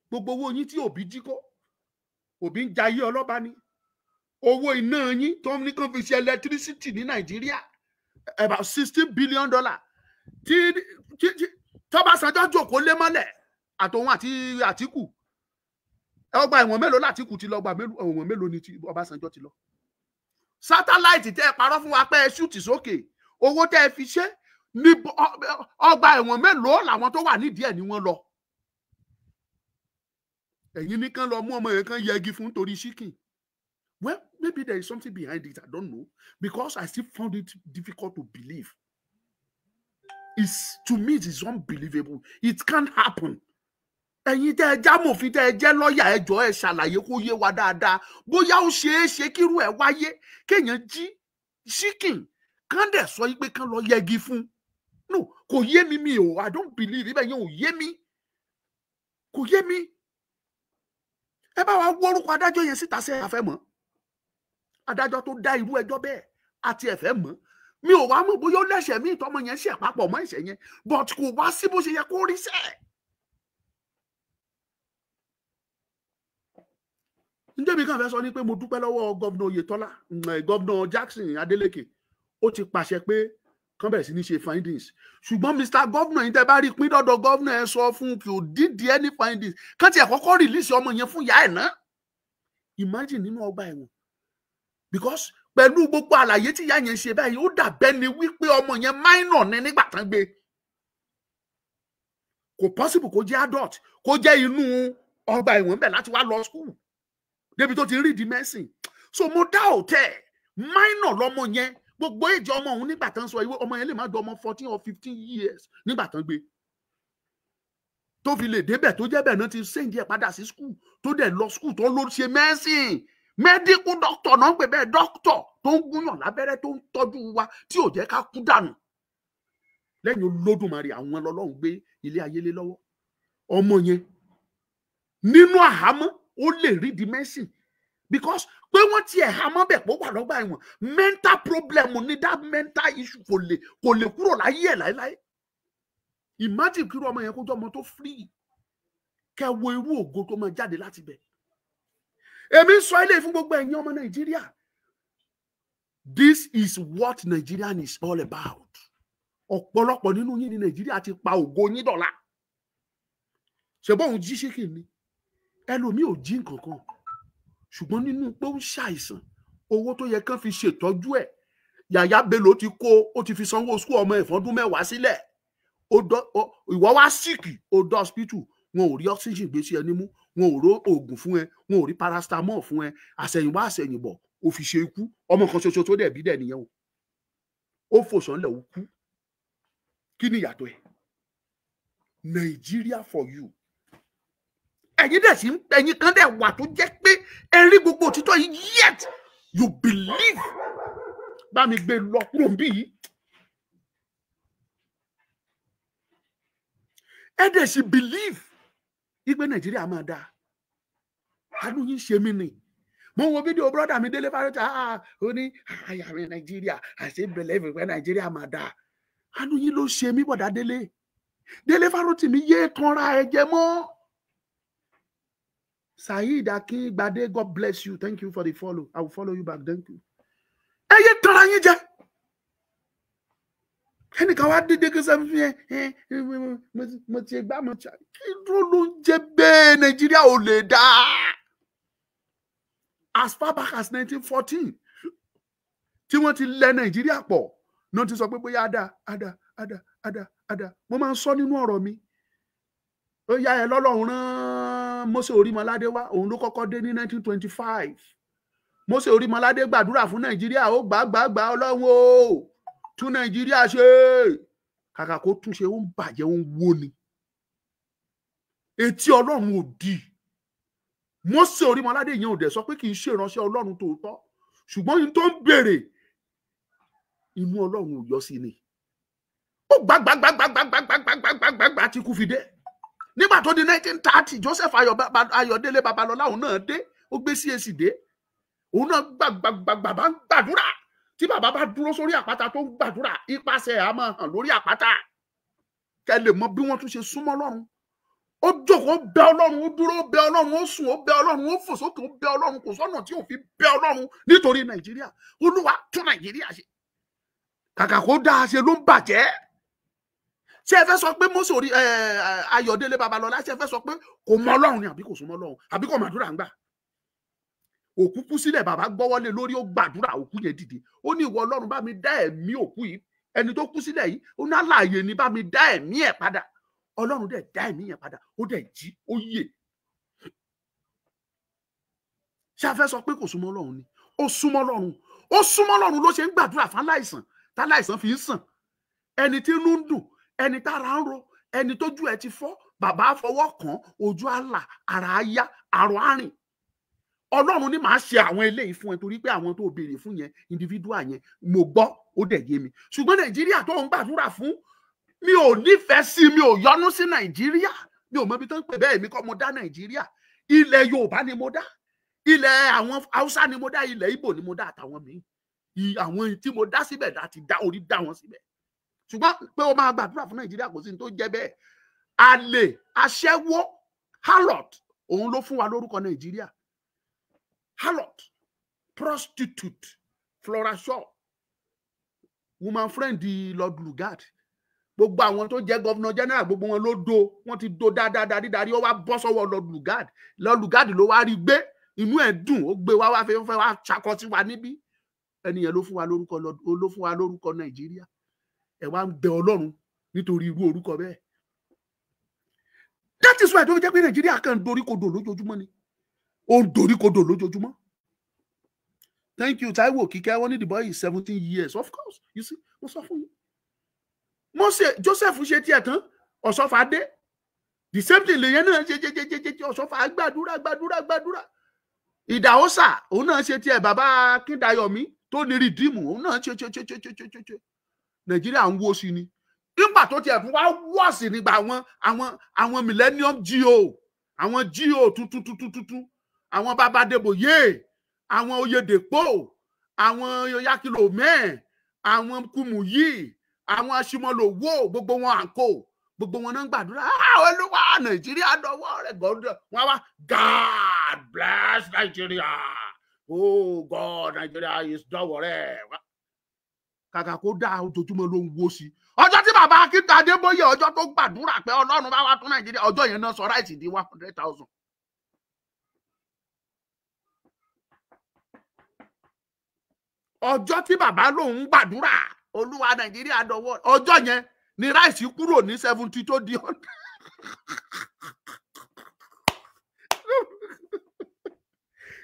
Gbogbo owó yín tí Òbí jí kó, Òbí ń jayé ọlọ́ba ni. Owó iná yín tó ní kàn fi ṣe electricity ní Nàìjíríà, about $16 billion, tí tí tọ́básanjọ́ jòkó lé mọ́lẹ̀ àtòun àti Àtìkù. Ọgbà ẹ̀wọ̀n mélòó l'Àtìkù ti lọ? Ọgbà ẹ̀wọ̀n mélòó ni ti Ọbásanjọ́ ti lọ? Satellite tẹ́ ẹ parọ́ fún wa pé ẹ shoot sókè, owó tẹ́ ẹ fi ṣe ní, ọgbà ẹ̀wọ̀n mélòó làwọn tó wà nídìí ẹ̀ ni wọ́n lọ? Ẹ̀yin nìkan lọ mú ọmọ yẹn kan yẹgi fún torí chicken. Well, maybe there is something behind it, I don't know, because I still found it difficult to believe. It's to me, it is unbelievable. It can't happen. Ẹ̀yin tẹ́ ẹ jámòfin, tẹ́ ẹ jẹ́ lọ́ọ̀yà, ẹ jọ̀ọ́, ẹ ṣàlàyé kó yé wa dáadáa bóyá ó ṣeé ṣe kírú ẹ̀ wáyé, kéèyàn jí chicken kán dẹ̀ sọ yí pé kán lọ yẹgi fún. No, kò yé mi. Mi ò, I don't believe. Ibẹ̀ yẹn ò yé mi, kò yé mi. Ẹ bá wa wórúkọ adájọ́ yẹn síta sí. Àfẹ́ mọ́ adájọ́ tó dá irú ẹjọ́ bẹ́ẹ̀ àti ẹ̀fẹ́ mọ́. Mi ò wá mọ̀ bóyá ó lẹ́sẹ̀ míì tọmọ yẹn ṣẹ̀ papọ̀ mọ́ ẹ̀ṣẹ̀ yẹn, but kò wá sí bó ṣe yẹ kó rí sẹ́ẹ̀. Njẹ́mi kàn fẹ́ sọ ni pé mo dúpẹ́ lọ́wọ́ governor Oyètọ́lá, governor Jackson Adeleke. Ó ti pàṣẹ pé kán bẹ̀rẹ̀ sí ní ṣe findings. Ṣùgbọ́n Mr Governor yìí, tẹ́ bá rí pín dọ́dọ̀ governor, ẹ sọ fún kí o dídì any findings, kán tiẹ̀ kọ́kọ́ release ọmọ yẹn fún ìyá ẹ̀ náà. Imagine nínú ọgbà ẹ̀wọ̀n, because pẹ̀lú gbogbo àlàyé tí ìyá yẹn ṣe báyìí, ó dàbẹ́ ni wípé ọmọ yẹn minor ní nígbà tán gbé. Kò possible kó jẹ́ adult, kó jẹ́ inú ọgbà ẹ̀wọ̀n bẹ̀ láti wá lọ school débi tó ti rí di medicine. So mo dá òtẹ́ minor lọmọ yẹn. Gbogbo èjì ọmọ òun nígbà tán sọ ìwé, ọmọ yẹn lè má ju ọmọ 14 or 15 years nígbà tán gbé, tó fi lè débẹ̀, tó jẹ́ bẹ́ẹ̀ náà ti send ẹ̀ padà sí school, tó dẹ̀ lọ school, tó ló ṣe medicine. Medical doctor náà ń pè bẹ́ẹ̀, doctor tó ń gúnyàn lábẹ́rẹ́, tó ń tọ́jú wa, tí ò jẹ́ ká kú dànù. Lẹ́yìn Olódùmarè, àwọn Ọlọ́run gbé ilé ayé lé lọ́wọ́. Ọmọ yẹn nínú àhámọ́, ó lè rí di medicine, because pé wọ́n tiẹ̀ hámọ́ bẹ̀ pé ó wà lọ́gbà ẹ̀wọ̀n, mental problem ní. That mental issue kò lè kúrò láyé ẹ̀ láéláé. Imagine kí irú ọmọ yẹn kó jẹ́ ọmọ tó free, kẹ́ wo irú ògo tó máa jáde láti bẹ̀. Èmi ń sọ eléyìí fún gbogbo ẹ̀yin ọmọ Nàìjíríà. This is what Nigerian is all about. Ọ̀pọ̀lọpọ̀ nínú yín ní Nàìjíríà ti pa ògo yín dọ̀la. Ṣe bóun jí chicken ni, ẹlòmíì ò jí nǹkan kan, ṣùgbọ́n nínú pé ó ń ṣàìsàn, owó tó yẹ kán fi ṣètọ́jú ẹ̀, Yàyà Bello ti kó, ó ti fi sanwó school ọmọ ẹ̀ fọ́dún 10 sílẹ̀. Ìwọ wá sick, ó dọ́ hospital, wọn ò rí oxygen gbé sí ẹ nímú, wọn ò ró oògùn fún ẹ, wọn ò rí paracetamol fún ẹ. Àṣẹ̀yìnwá àṣẹ̀yìnbọ̀, ó fi ṣe ikú. Ọmọ kan ṣoṣo tó dẹ̀ bí dẹ̀ nìyẹn o. Ó fò sánlẹ̀, ó kú. Kí ni ìyàtọ̀ ẹ̀? Nigeria for you. Ẹ̀yin dẹ̀ sí, ẹ̀yin kan dẹ̀ wà tó jẹ́ pé ẹ rí gbogbo òtítọ́ yìí, yet you believe. Bá mi gbé lọ kúrò ń bí yìí. Ẹ dẹ̀ sì believe wípé Nàìjíríà máa dáa. Àánú yín ṣe mí ni. Mo wo fídíò brother mi Délé Fárótì. Ah, ó ní àyà mi Nàìjíríà àṣẹ believe pé Nàìjíríà máa dáa. Àánú yín ló ṣe mí. Bọ̀dá Délé, Délé Fárótì mi, yé tanra ẹ jẹ mọ́. Saheed Akingbade, God bless you. Thank you for the follow. I will follow you back. Thank you. Ẹ yé tanra yín jẹ. Ẹnìkan wá dédé kí sọ fún ẹ, mo ti gbá mo ti kí ló ló ń jẹ bẹ́ẹ̀? Nàìjíríà ò lè dá. As far back as 1914 tí wọ́n ti lẹ̀ Nàìjíríà pọ̀ náà ti sọ pé bóyá ada ada ada ada ada. Mo máa ń sọ nínú ọ̀rọ̀ mi, ó yá ẹ lọ́lọ́run rán Mósè Orímọládé wá, òun ló kọ́kọ́ dé ní 1925. Mósè Orímọládé gbàdúrà fún Nàìjíríà, ó gbà gbà gbà, Ọlọ́run o tún Nàìjíríà ṣe. Kàkà kó túnṣe, ó ń bàjẹ́, ó ń wó ni. Etí Ọlọ́run ò di. Mósè Orímọládé yẹn ò dẹ̀ sọ pé kì í ṣe ìránṣẹ́ Ọlọ́run tòótọ́, ṣùgbọ́n yín tó ń béèrè inú Ọlọ́run ò yọ sí ni. Ó gbà gbà gbà gbà gbà gbà gbà gbà gbà gbà tí kú fi dé. Nígbà tó di 1930, Joseph Ayọ̀délé Babalọ́lá òun náà dé, ó gbé CAC dé, òun náà gbàgbàgbà bá ń gbàdúrà. Tí bàbá bá dúró sórí àpáta tó ń gbàdúrà, ipasẹ̀ á máa hàn lórí àpáta. Kẹ́ lè mọ bí wọ́n tún ṣe súnmọ́ Ọlọ́run. Ó jókòó bẹ Ọlọ́run, ó dúró bẹ Ọlọ́run, ó sùn ó bẹ Ọlọ́run, ó fò sókè ó bẹ Ọlọ́run. Kò sọ́nà tí ò fi bẹ Ọlọ́run nítorí Nàìjíríà. Olúwa tún Nàìjíríà ṣe. Kàkà kó dáa ṣe ló ń bàjẹ́. Ṣé ẹ fẹ́ sọ pé Mósè orí Ayọ̀délé Babalọ́lá, ṣé ẹ fẹ́ sọ pé kò mọ Ọlọ́run ni, àbí kò súnmọ́ Ọlọ́run, àbí kò màdúrà ń gbà? Òkú kú sílẹ̀, bàbá gbọ́wọ́lé lórí, ó gbàdúrà, òkú yẹn dìde. Ó ní ìwọ Ọlọ́run bá mi dá ẹ̀mí òkú yìí, ẹni tó kú sílẹ̀ yìí, ó ní àlàyé ni, bá mi dá ẹ̀mí ẹ̀ padà. Ọlọ́run dẹ̀ dá ẹ̀mí yẹn padà, ó dẹ̀ jí, ó yè. Ṣé a fẹ́ sọ pé kò súnmọ́ Ọlọ́run ni? Ó súnmọ́ Ọlọ́run, ó súnmọ́ Ọlọ́run ló ṣe ń gbàdúrà fáláìsàn, táláìsàn fi ń sàn. Ẹni tí inú ń dùn, ẹni tára ń ro, ẹni tójú ẹ ti fọ́, bàbá fọwọ́ kàn, ojú àlà, ara á yá, àrò á rìn. Ọlọ́run ní màá ṣe àwọn eléyìí fún ẹ, torí pé àwọn tó béèrè fún yẹn, individual yẹn, mo gbọ́, ó dẹ̀ yé mi. Ṣùgbọ́n Nàìjíríà tó ń gbàdúrà fún, mi ò nífẹ̀ẹ́ sí, mi ò yọ́nú sí Nàìjíríà. Mi ò mọ ibi tó ń pè bẹ́ẹ̀, mi kọ́ mo dá Nàìjíríà. Ilẹ̀ Yorùbá ni mo dá, ilẹ̀ àwọn Haúsá ni mo dá, ilẹ̀ Ìgbò ni mo dá, àtàwọn míì. Àwọn tí mo dá síbẹ̀ dá ti dá orí dá wọn síbẹ̀. Ṣùgbọ́n pé o máa gbàdúrà fún Nàìjíríà, kò sí ní tó jẹ́ bẹ́ẹ̀. Àlè, aṣẹ́wó, harlot, òun ló fún wa lórúkọ Nàìjíríà. Harlot, prostitute, Flora Shaw, woman friend di Lord Lugard. Gbogbo àwọn tó jẹ́ governor general, gbogbo wọn ló do, wọ́n ti do dáadáa dídarí, ó wá bọ́ sọ́wọ́ Lord Lugard. Lord Lugard ló wá rí gbé, inú ẹ̀ dùn, ó gbé wá wá fẹ́ wá ṣakọ sí wa níbí. Ẹni yẹn ló fún wa lórúkọ, ló fún wa lórúkọ Nàìjíríà. Ẹ wá ń bẹ Ọlọ́run nítorí irú orúkọ bẹ́ẹ̀. That is why tó fi jẹ́ pé Nàìjíríà kàn ń doríkodò lójoojúmọ́ ni. Ó ń doríkodò lójoojúmọ́. Thank you, Taiwo Kíkẹ́. Wọ́n ní the boy is 17 years. Of course, you see, mo sọ fún yín. Mose Joseph ṣe tiẹ̀ tán, Ọ̀ṣọ́fà dé. The same thing lèyẹn náà ṣe ṣe ṣe ṣe ṣe. Ọ̀ṣọ́fà gbàdúrà gbàdúrà gbàdúrà. Ìdàwọ́sà òun náà ṣe tiẹ̀, bàbá Akíndayọ̀mí tó ní Redeem, òun náà ṣe ṣe ṣe ṣe ṣe ṣe ṣe. Nàìjíríà ń wó sí ni. Nígbà tó tiẹ̀ fún wa wọ́ọ̀sì nígbà àwọn millennium GO, àwọn GO tuntun tuntun tuntun, àwọn bàbá Adébóyè, àwọn Oyèdèpọ̀, àwọn Yakilo mẹ́ẹ̀, àwọn Kùmùyí, àwọn Aṣímọlòwò, gbogbo wọn àǹkó, gbogbo wọn náà ń gbàdúrà. Olúwa Nàìjíríà dọwọ́ rẹ̀ gọ́dọ̀. Wọ́n wá God bless Nigeria, oh God, Nigeria is dọwọ́ rẹ̀. Kàkà kó dá, ojoojúmọ́ ló ń wó sí. Ọjọ́ tí bàbá Akíntà Adébóyè, ọjọ́ tó gbàdúrà pé Ọlọ́run bá wá tún Nàìjíríà, ọjọ́ yẹn náà sọ rice di 100,000. Ọjọ́ tí bàbá lòun gbàdúrà Olúwa Nàìjíríà dọwọ́, ọjọ́ yẹn ni rice kúrò ní 70 tó di 100.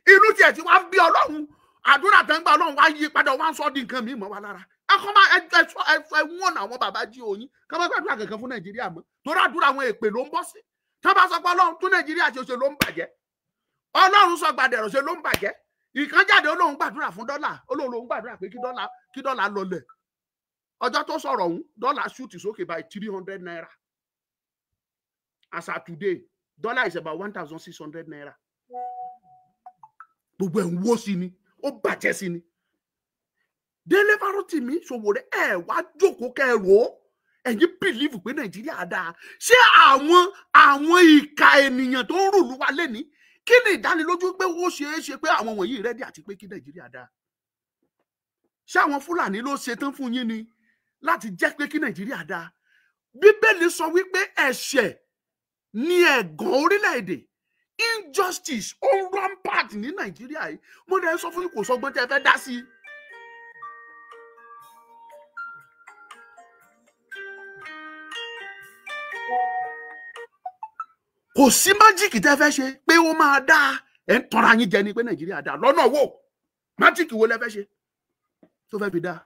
Inú tiẹ̀ tí wàá bí Ọlọ́run, àdúrà tó ń gbà, Ọlọ́run wá yí padà, wá ń sọ di nǹkan mímọ́ wa lára. Akọ́ máa ẹ sọ ẹ wọ́n àwọn bàbá jí oyin ká má gbàdúrà kankan fún Nàìjíríà mọ́, torí àdúrà àwọn èpè ló ń bọ́ sí. Tí wọ́n bá sọ pé Ọlọ́run tún Nàìjíríà ṣe ló ń bàjẹ́, Ọlọ́run sọ gbàdẹ̀rọ̀ ṣe ló ń bàjẹ́. Ìkan jáde Olóhùn gbàdúrà fún dọ́là, Olóhùn lòún gbàdúrà pé kí dọ́là lọlẹ̀. Ọjọ́ tó sọ̀rọ̀ ọ̀hún, dọ́là shoot sókè by 300 naira. As at today, dollar is about 1,600 naira. Gbogbo ẹ̀ ń wó sí ni, ó bàjẹ́ sí ni. Délé Fárótìmí Sowore, ẹ wá jókòó kẹ́ ẹ rò ó. Ẹ̀yin believe pé Nàìjíríà dáa. Ṣé àwọn ìka ènìyàn tó ń rùlù wa lẹ́ni, kí ni ìdánilójú pé ó ṣeé ṣe pé àwọn wọ̀nyí ready àti pé kí Nàìjíríà dáa? Ṣé àwọn Fúlàní ló ṣe tán fún yín ni láti jẹ́ pé kí Nàìjíríà dáa? Bíbélì sọ wípé ẹ̀ṣẹ̀ ni ẹ̀gàn orílẹ̀-èdè. Injustice ó ń rampant ní Nàìjíríà yìí. Mo dẹ̀ sọ fún yín, kò sọgbọ́n tẹ́ ẹ fẹ́ dá sí i. Kò sí magic tẹ́ fẹ́ ṣe pé ó máa dáa. Ẹ̀ ń tọ́ra yín jẹ ni pé Nàìjíríà dáa lọ́nà wo? Magic wo lẹ fẹ́ ṣe tó fẹ́ fi dáa?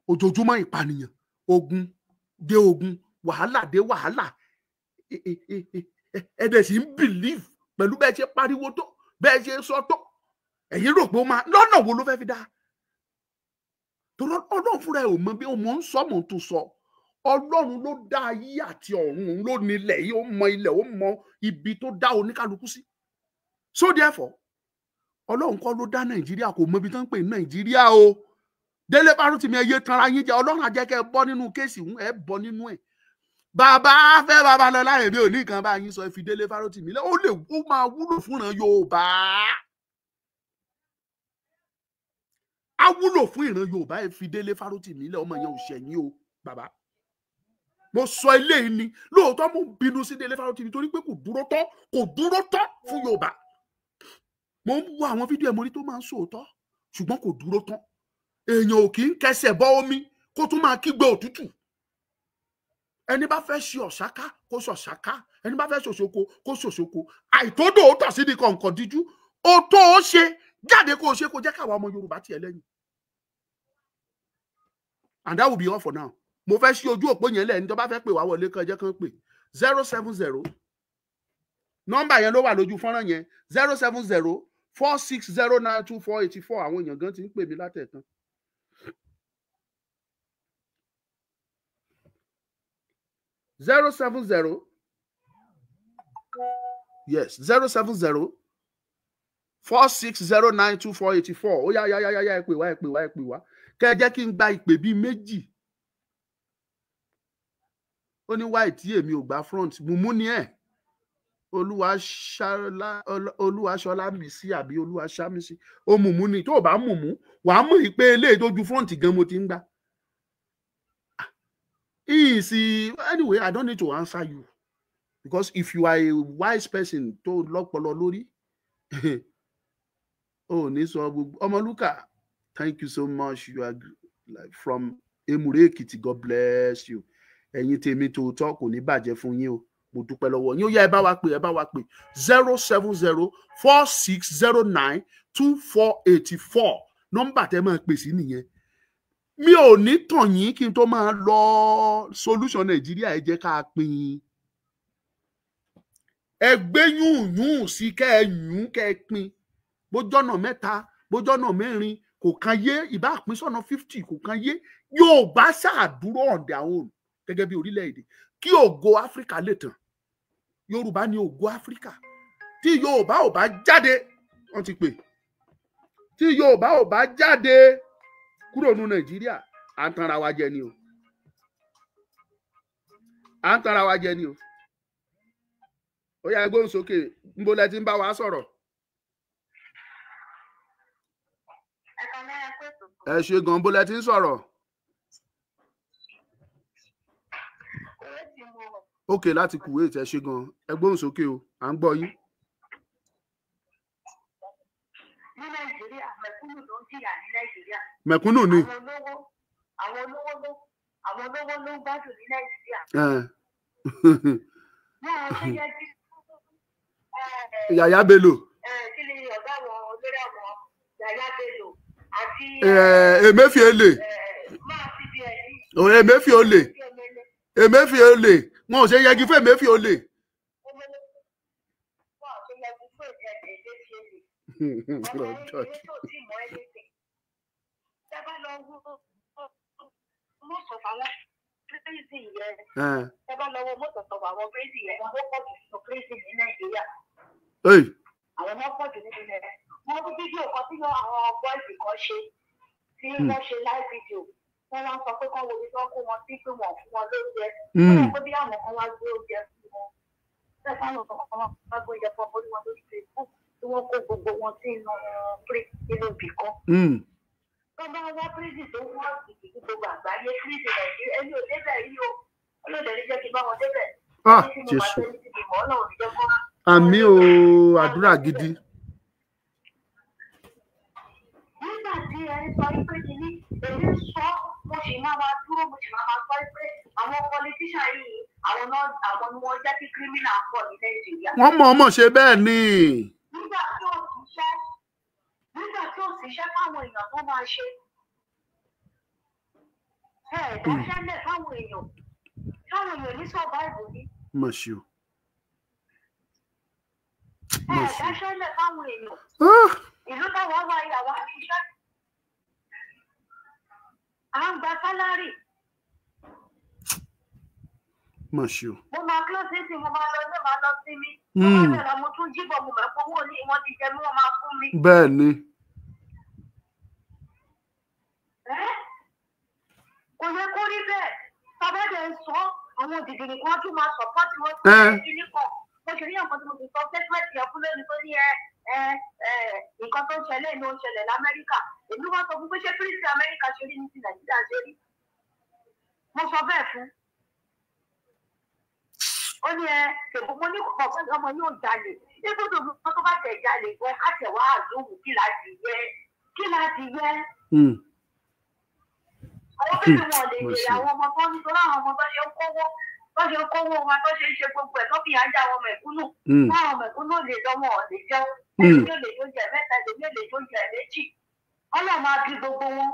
Ojoojúmọ́ ìpànìyàn, ogun dé ogun, wàhálà dé wàhálà. Ẹ dẹ̀ sì ń believe pẹ̀lú bẹ́ẹ̀ ṣe pariwo tó, bẹ́ẹ̀ ṣe sọ tó, ẹ̀yin rò pé ó máa lọ́nà wo ló fẹ́ fi dáa? Torí Ọlọ́run fúnra ẹ̀ ò mọ bí mò ń sọ, mò ń tún sọ. Ọlọ́run ló dá ayé àti ọ̀run, òun ló nílẹ̀ yìí, ó mọ ilẹ̀, ó mọ ibi tó dá oníkálukú sí. So therefore, Ọlọ́run kọ́ ló dá Nàìjíríà, kò mọ ibi tó ń pè ní Nàìjíríà o. Délé Fárótìmí, ẹ yé tanra yín jẹ. Ọlọ́run á jẹ́ kẹ́ ẹ bọ́ nínú case, ẹ bọ́ nínú ẹ̀. Bàbá fẹ́ Babalọ́lá, èmi ò ní nǹkan bá yín sọ. Ẹ fi Délé Fárótìmí lẹ́, ó lè, ó máa wúlò fúnran Yorùbá. Á wúlò fún ìran Yorùbá. Ẹ fi Délé Fárótìmí lẹ́, ọmọ yẹn ò ṣẹ̀yìn o bàbá. Mo sọ eléyìí ni lóòótọ́, mo bínú sí Délé Fárótìmí torí pé kò dúró tán, kò dúró tán fún Yorùbá. Mo ń wo àwọn fídíò ẹ̀, mo rí tó máa ń sòótọ́, ṣùgbọ́n kò dúró tán. Èèyàn ò kì í kẹsẹ̀ bọ́ omi kó tún máa kígbe òtútù. Ẹni bá fẹ́ ṣe ọ̀ṣáká kó ṣọ̀ṣáká, ẹni bá fẹ́ ṣòṣoko kó ṣòṣoko. Àìtódò ó tọ̀ sí ní kọ̀ǹkọ̀ díjú. Ó tó ó ṣe jáde kó o ṣe, kó jẹ́ káwa ọmọ Yorùbá tiẹ̀ lẹ́yìn. And that will be all for now. Mo fẹ́ ṣí ojú òpó yẹn lẹ́ni tó bá fẹ́ pè wá wọlé, kan jẹ́ kán pè 070, nọ́mbà yẹn ló wà lójú fọ́nrán yẹn, 07046092484. Àwọn èèyàn gan ti ń pè mí látẹ̀kan. 070, yes, 07046092484. Ó yá yá yá yá, ẹ pè wá, ẹ pè wá, ẹ pè wá. Kẹ́ ẹ jẹ́ kí n gba ìpè bíi méjì. Ó ní wáì tí èmi ò gba front mùmú ni ẹ. Olúwaṣọlá mi sí àbí Olúwaṣá mi sí, ó mùmú ni. Tó o bá mùmú, wàá mọ̀ pé eléyìí tó ju front gan mo ti ń gbà. Easy. Anyway, I don't need to answer you, because if you are a wise person tó lọ́pọlọ lórí, ó ní sọ gbogbo. Ọmọlúkà, thank you so much. You are like from Emure Ekiti, God bless you. Ẹ̀yin tèmi tòótọ́, kò ní bàjẹ́ fún yín o. Mo dúpẹ́ lọ́wọ́ yín. Ó yá, ẹ bá wa pè, ẹ bá wa pè 07046092484. Nọ́mbà tẹ́ máa pè sí nìyẹn. Mi ò ní tàn yín kí n tó máa lọ. Solution Nàìjíríà, ẹ jẹ́ ká pín. Ẹ gbé yùnyún sí, kẹ́ ẹ yùn, kẹ́ ẹ pín. Bójọ́nà mẹ́ta, bójọ́nà mẹ́rin, kò kan yé. Ìbá pín sọ́nà 50, kò kan yé. Yóò bá ṣàdúró on their own gẹ́gẹ́ bí orílẹ̀-èdè, kí ògo Áfíríkà lè tàn. Yorùbá ní ògo Áfíríkà. Tí Yorùbá ò bá jáde, wọ́n ti pè, tí Yorùbá ò bá jáde kúrò ní Nàìjíríà, à ń tanra wa jẹ ni o, à ń tanra wa jẹ ni o. Ó yá, gbóhùn sókè. Níbo lẹ ti ń bá wa sọ̀rọ̀? Ẹ ṣe gan. Bó lẹ ti ń sọ̀rọ̀? Ok, láti Kuwait. Ẹ ṣe gan, ẹ gbóhùn sókè o, à ń gbọ́ yín. Ní Nàìjíríà, mẹ̀kúnnù ló ń jìyà ní Nàìjíríà. Mẹ̀kúnnù ni. Àwọn olówó ló ń gbádùn ní Nàìjíríà. Wọ́n tó yẹ kí. Yàyà Bello. Kí ni ọ̀gá àwọn olórí àwọn Yàyà Bello àti. Emefiele. Máa fi bí ẹni. Emefiele, Emefiele, wọn ò ṣe yẹgi fún Emefiele. Wọn ò ṣe yẹgi fún Emefiele. Ọmọ ẹni tó ti mọ anything. Tẹ́ bá lọ wo most of àwọn prison yẹn, tẹ́ bá lọ wo most of àwọn prison yẹn, wọ́n pọ̀ jù nínú prison ní Nàìjíríà. Àwọn ọmọ pọ̀ jù nínú ẹ̀. Wọ́n mú fídíò kan tí àwọn boys kan ṣe, tí wọ́n ṣe live video. Wọ́n wá sọ pé kán wo ibi tí wọ́n kó wọn sí, pé wọ́n fún wọn lóúnjẹ. Wọ́n yẹ pé bí àwọn kan wá gbé oúnjẹ fún wọn. Bẹ́ẹ̀ fáwọn kan wá gbé oúnjẹ fún wọn, wọn lórí Facebook tí wọ́n kó gbogbo wọn sí inú inú ibì kan. Tó bá wá prison tó wọ́n sì ní gbogbo àgbáyé, prison Nàìjíríà, ẹni ò débẹ̀ yìí o. Ọlọ́dẹ ní jẹ́ kí n bá wọn débẹ̀. Ah, Ní tí mo máa Jésù. tẹ́lẹ̀ sí ìmọ̀, Ọlọ́run ní jẹ́ kó Àmì o, àdúrà gidi. Nígbà tí ẹ ń sọ pé kìíní, èmi ń sọ, mo sì máa máa dúró, mo sì máa máa sọ pé àwọn politician yìí, àwọn náà, àwọn ni wọ́n jẹ́ kí criminal pọ̀ ní Nàìjíríà. Wọ́n mọ̀ ọmọ ṣe bẹ́ẹ̀ ni. Nígbà tí ò síṣẹ́, nígbà tí ò síṣẹ́ fáwọn èèyàn tó máa ṣe, ẹ dáṣẹ́ lẹ̀ fáwọn èèyàn, fáwọn èèyàn ní survive ní. Mọ̀ ṣe o. Ẹ dáṣẹ́ lẹ̀ fáwọn èèyàn. Ìlú táwa wà yìí, àwa ń ṣiṣẹ́, à ń gba salary. Mọ̀ ṣe o. Mo máa close sí, mo máa lọ ilé, máa lọ sí mi. Mo máa bẹ̀rẹ̀, mo tún jíbọ̀, mo mọ̀ pé owó ní wọ́n ti jẹ mí, wọ́n máa fún mi. Bẹ́ẹ̀ ni. Kò yẹ kó rí bẹ́ẹ̀. Bàbá dẹ̀ ń sọ àwọn dìdìrì kan tún máa support wọn sí kíní kan. Mo ṣe ní nǹkan tí mo ti sọ statement yẹn fún lónìí tó ní ẹ nǹkan tó ń ṣẹlẹ̀ ló ń ṣẹlẹ̀ l'Amẹ́ríkà. Èmi wá sọ fún pé ṣé pírísì Amẹ́ríkà ṣe rí ní ti Nàìjíríà ṣe rí. Mo sọ bẹ́ẹ̀ fún. Ó ní ẹ ṣèbó mo ní kọ̀ọ̀kan ọmọ yóò jalè. Ibùdó mi tó bá tẹ̀ jalè gan á tẹ̀ wá àdóhùn kí láti yẹ kí láti yẹ. Àwọn bíbí wọn lè jèrè àwọn ọmọ tó ń nítorí àwọn ọmọ tó ṣe ń kówó tó ṣe ń kówó wọn tó ṣe ń ṣe gbogbo ẹ̀ tó fi àjà àwọn mẹ̀kúnnù. Àwọn mẹ̀kúnnù lè lọ wọn ò lè jẹun. Ẹlòmíì lè jóúnjẹ mẹ́ta, ẹlòmíì lè jóúnjẹ méjì. Ọlọ́run máa bí gbogbo wọn.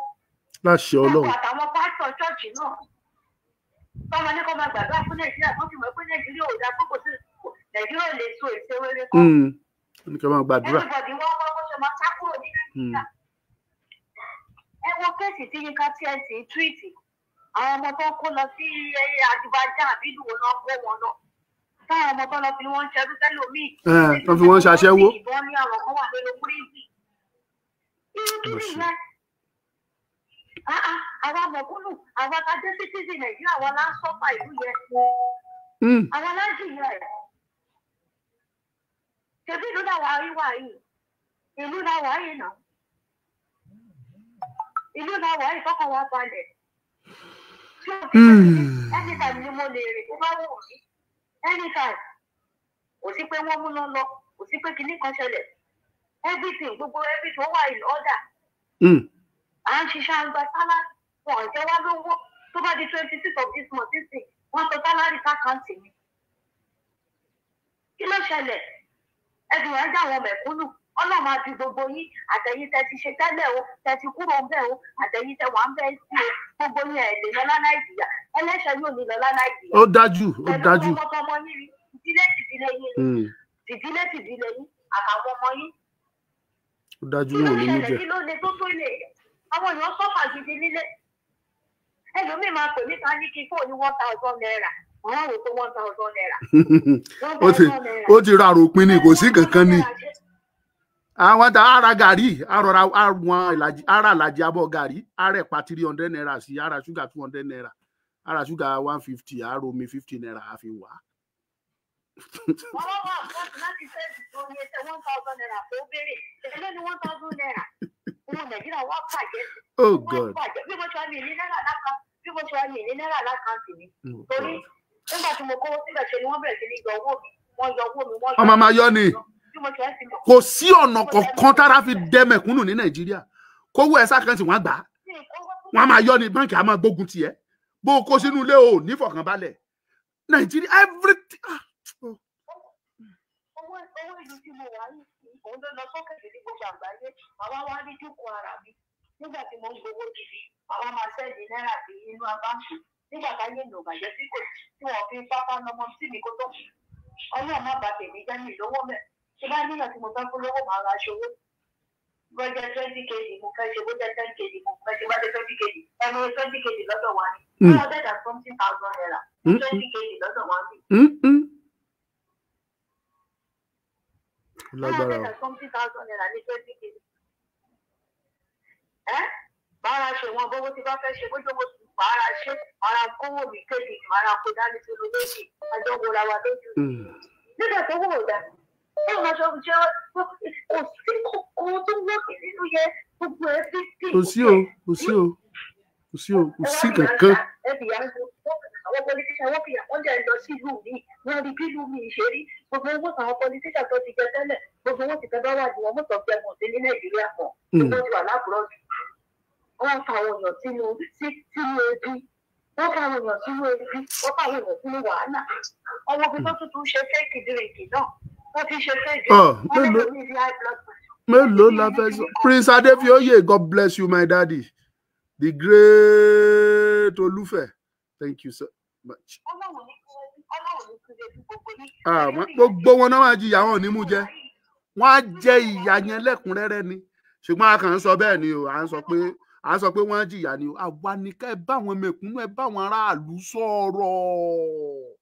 Láṣẹ Ọlọ́run. Àtàwọn pásítọ̀ ṣọ́ọ̀ṣì náà. Tọ́mọ ní kó máa gbàdúrà fún Nàìjíríà tó fi mọ̀ pé Nàìjíríà ò dáa kókò sí Nàìjíríà ò lè so èso rere kan. Ní kí wọ́n máa gbàdúrà. Everybody wọ́n wọ́n bó ṣe máa sá kúrò ní Nàìjíríà. Ẹ wo kéèsì tí Yínká TNT túwìtì. Àwọn ọmọ tó ń kó lọ sí Azerbaijan àbí ìlú wo náà kó wọn lọ. Táwọn ọmọ tó lọ fi wọ́n ń ṣerú tẹ́lòmíì. Tó fi wọ́n ń ṣaṣẹ́wó. Ìbọn ní àwọn kan wà nínú pírísì. Irú kí nìyẹn? Àwa mọ̀kúnnù, àwa ta jẹ́ citizen Nàìjíríà, àwa la ń sọ́fà ìlú yẹn. Àwa la ń jìyà ẹ̀. Ṣebí ìlú làwa rí wà yìí. Ìlú làwa yìí nà. Ìlú làwa yìí kọ́kọ́ wa balẹ̀. Tí o fi anytime ni mo lè rìn tó bá wù mí. Anytime. Kò sí pé wọ́n múná lọ, kò sí pé kinní kan ṣẹlẹ̀. Everything, gbogbo everything ó wà in order. À ń ṣiṣẹ́ àgbà sálárì, wọn ò jẹ́ wá lówó. Tó bá di 26 of this month sísìn, wọ́n sọ sálárì sákàǹtì mi. Kí ló ṣẹlẹ̀? Ẹ̀dùn ẹ̀ ń dá àwọn mẹ̀kúnnù. Ọlọ́run máa fi gbogbo yín, àtẹ̀yìn tẹ ti ṣe tẹ́lẹ̀ o, tẹ ti kúrò ń bẹ̀ o, àtẹ̀yìn tẹ wà ń bẹ̀ sí o, gbogbo yín ẹ̀ lè lọ lánàá ìjìyà. Ẹlẹ́ṣẹ̀ yóò ní lọ lánàá ìjìyà. Ó dájú, ó dájú. Pẹ̀lú ọmọ ọmọ yín rí, ìdílé tìdílé yín ni, tìdílé tìdílé yín, àtàwọn ọmọ yín. Ó dájú wọn ò ní mú jẹ. Kí ló le tó tó lè? Àwọn èèyàn sọ́fà gidi nílé. Ẹlòmíì máa pè mí ká ní kí fóònù 1,000 naira. Àwọn rò pé 1,000 naira. Ó ti ra àròpin ni, kò sí kankan ni. Àwọn tá ara gàrí, arọra àwọn ìlàjì, ara ìlàjì abọ́ gàrí, ara ẹ̀pà 300 naira sí, ara ṣúgà 200 naira, ara ṣúgà 150, ara omi 50 naira a fi wà. Wọ́n wá wà fún láti sẹ́ẹ̀sì tó yẹ ṣe 1,000 naira tó béèrè. Èló ni 1,000 naira? Owó Nàìjíríà wá bàjẹ́. Oh God. Bí mo ṣe wá mi ní náírà lákàn, bí mo ṣe wá mi ní náírà lákàntì mi. Torí nígbà tí mo kówó síbẹ̀ ṣe ni wọ́n bẹ̀rẹ̀ sí ní yọ owó mi. Wọ́n yọ owó mi, wọ́n yọ ọmọ máa yọ ni. Kò sí ọ̀nà kankan tára fi dẹ mẹ̀kúnnù ní Nàìjíríà. Kówó ẹ sákàntì wọ́n gbà á. Wọ́n á máa yọ ni, báńkì á máa gbógun tiẹ̀. Bó o kó sínú ilé o ò ní fọkànbalẹ̀. Nàìjíríà everything. Owó ìlú tí mo wà yìí, òun ló lọ sókè ní gbogbo àgbáyé. Àwa wá rí jókòó ara mi. Nígbà tí mo ń gbowó gidi, àwa máa sẹ́ẹ̀dì náírà sí inú báńkì. Nígbà táyé mi ò bàjẹ́ sí kò tí wọ́n fi pápá nọmọ sí mi kó tó. Ọlọ́run má bà tèmi jẹ́ mi lówó mẹ́. Ṣé bá níyàn tí mo fẹ́ fún lówó màá ra aṣọ owó? Bó jẹ́ 20 kg mo fẹ́ ṣe, bó jẹ́ 10 kg mo fẹ́ ṣe, bó jẹ́ 20 kg. Ẹnu 20 kg lọ́dọ̀ wa ni. 100 and something thousand naira. 20 kg lọ́dọ̀ wa ni. 100 and something thousand naira ní 20 kg. Ẹ́ màá ra ṣe wọn bówó tí bá fẹ́ ṣe bójú owó màá ra ṣe, màá ra kówó mi kéde, màá ra kó dání sínú lójì, àjọ wo ra wa lójú. Nígbà tó wò ó dá, ó máa ṣe ṣe kò sí kòkó tó wọ́pì nínú yẹn gbogbo ẹ fi dì. Kò sí o, kò sí o, Kò sí o, kò sí kankan. Àwọn politician wọ́n fìyà wọ́n jẹ́ lọ sí ìlú mi, wọ́n rí bí ìlú mi ṣe rí. Gbogbo owó àwọn politician tó ti jẹ tẹ́lẹ̀, gbogbo owó ti fẹ́ bá wà ní wọn, mọ̀tò jẹ mọ̀ sí ní Nàìjíríà kan. Gbogbo ti wà lábúrò. Wọ́n fa àwọn èèyàn sínú ebi. Wọ́n fa àwọn èèyàn sínú ebi. Wọ́n fa àwọn èèyàn sínú wàhálà. Ọmọ ibi tó tuntun ṣe fake drink náà. Wọ́n ti ṣe fake drink. Wọ́n lè ní high blood pressure. Mélòó la fẹ́ sọ? Prince Adefioye, God bless you, my daddy. The great Olúfẹ̀. Thank you so much. Gbogbo wọn náà máa jìyà, wọn ò ní mú jẹ. Wọ́n á jẹ ìyà yẹn lẹ́kùnrẹ́rẹ́ ni. Ṣùgbọ́n a kàn ń sọ bẹ́ẹ̀ ni o, à ń sọ pé wọ́n á jìyà ni o. Àwa ni ká ẹ bá àwọn mẹ̀kúnnù, ẹ bá àwọn aráàlú sọ̀rọ̀.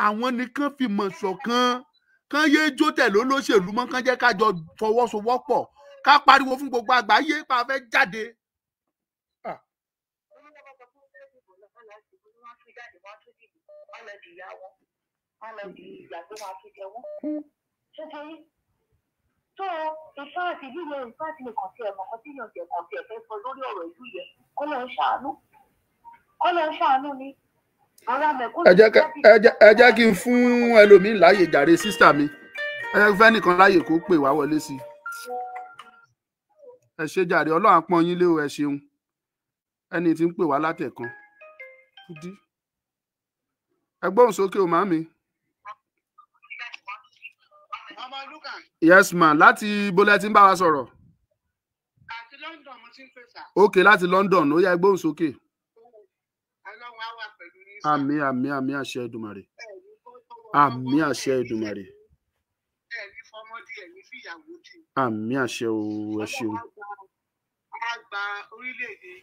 Àwọn nìkan fi mọ̀ ṣọ̀kan, kán yé jó tẹ̀lé olóṣèlú mọ́, kán jẹ́ ká jọ fọwọ́sowọ́pọ̀, ká pariwo fún gbogbo àgbáyé pa fẹ́ jáde. Tó ìfáàtì líle ìfáàtì lè kàn sí ẹ̀mọ̀ kan tí yàn jẹ̀ kàn sí ẹ̀fẹ́ sọ lórí ọ̀rọ̀ ìlú yẹn, kọ́ ló ń ṣàánú, kọ́ ló ń ṣàánú ni. Ẹ jẹ́ kí n fún ẹlòmíín láàyè jàre, sísítà mi. Ẹ jẹ́ kí fẹ́ nìkan láàyè kó pè wá wọlé sí i. Ẹ ṣe jàre, Ọlọ́run á pọ́n yín lé o, ẹ ṣeun. Ẹni tí ń pè wá látẹ̀kan. Ẹ gbóhùn sókè o, màámi. Yes ma, láti ibo lẹ ti ń bá wa sọ̀rọ̀? Àti London mo ti ń pè sà. Ok, láti London, ó yá, ẹ gbóhùn sókè. Ọlọ́run á wà pẹ̀lú yín sà. Àmín àmín àmín àṣẹ Èdùmàrè. Àmín àṣẹ Èdùmàrè. Ẹ̀ní fọmọdé, ẹ̀ní fìyàwó dì. Àmín àṣẹ o, ẹ ṣeun. Á gba orílẹ̀-èdè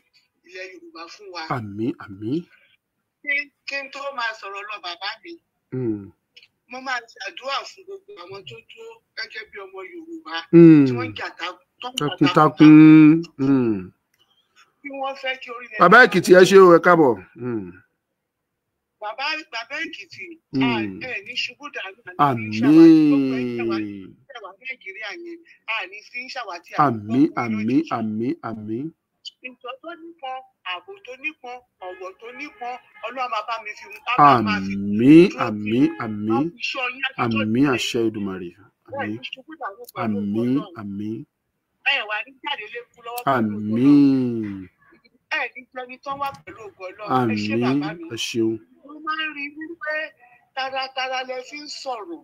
ilẹ̀ Yorùbá fún wa. Àmín àmín. Kí n tó máa sọ̀rọ̀ lọ bàbá mi. Mo máa ṣàdúrà fún gbogbo àwọn tó dúró gẹ́gẹ́ bí ọmọ Yorùbá tí wọ́n ń jà takuntakun. Tí wọ́n fẹ́ kí orílẹ̀-èdè. Bàbá Èkìtì, ẹ ṣé o, ẹ káàbọ̀. Bàbá Èkìtì, ẹ ní ṣubú dànù. Àmín. Nàìjíríà yẹn, àní sí ń ṣàwátì. Àmín àmín àmín àmín. Ìjọ tó nípọn, ààbò tó nípọn, ọ̀wọ̀ tó nípọn, Ọlọ́run máa bá mi fi. Àmín àmín àmín àmín àṣẹ Èdùmàrè. Àmín àmín àmín. Ẹ wà ní jáde lẹ́kú lọ́wọ́ pẹ̀lú ògo Ọlọ́run. Àmín. Ẹ ní jẹni tán wà pẹ̀lú ògo Ọlọ́run. Ẹ ṣé bàbá mi. Ẹ ṣeun. Mo máa ń rí wípé taratara lẹ fi ń sọ̀rọ̀.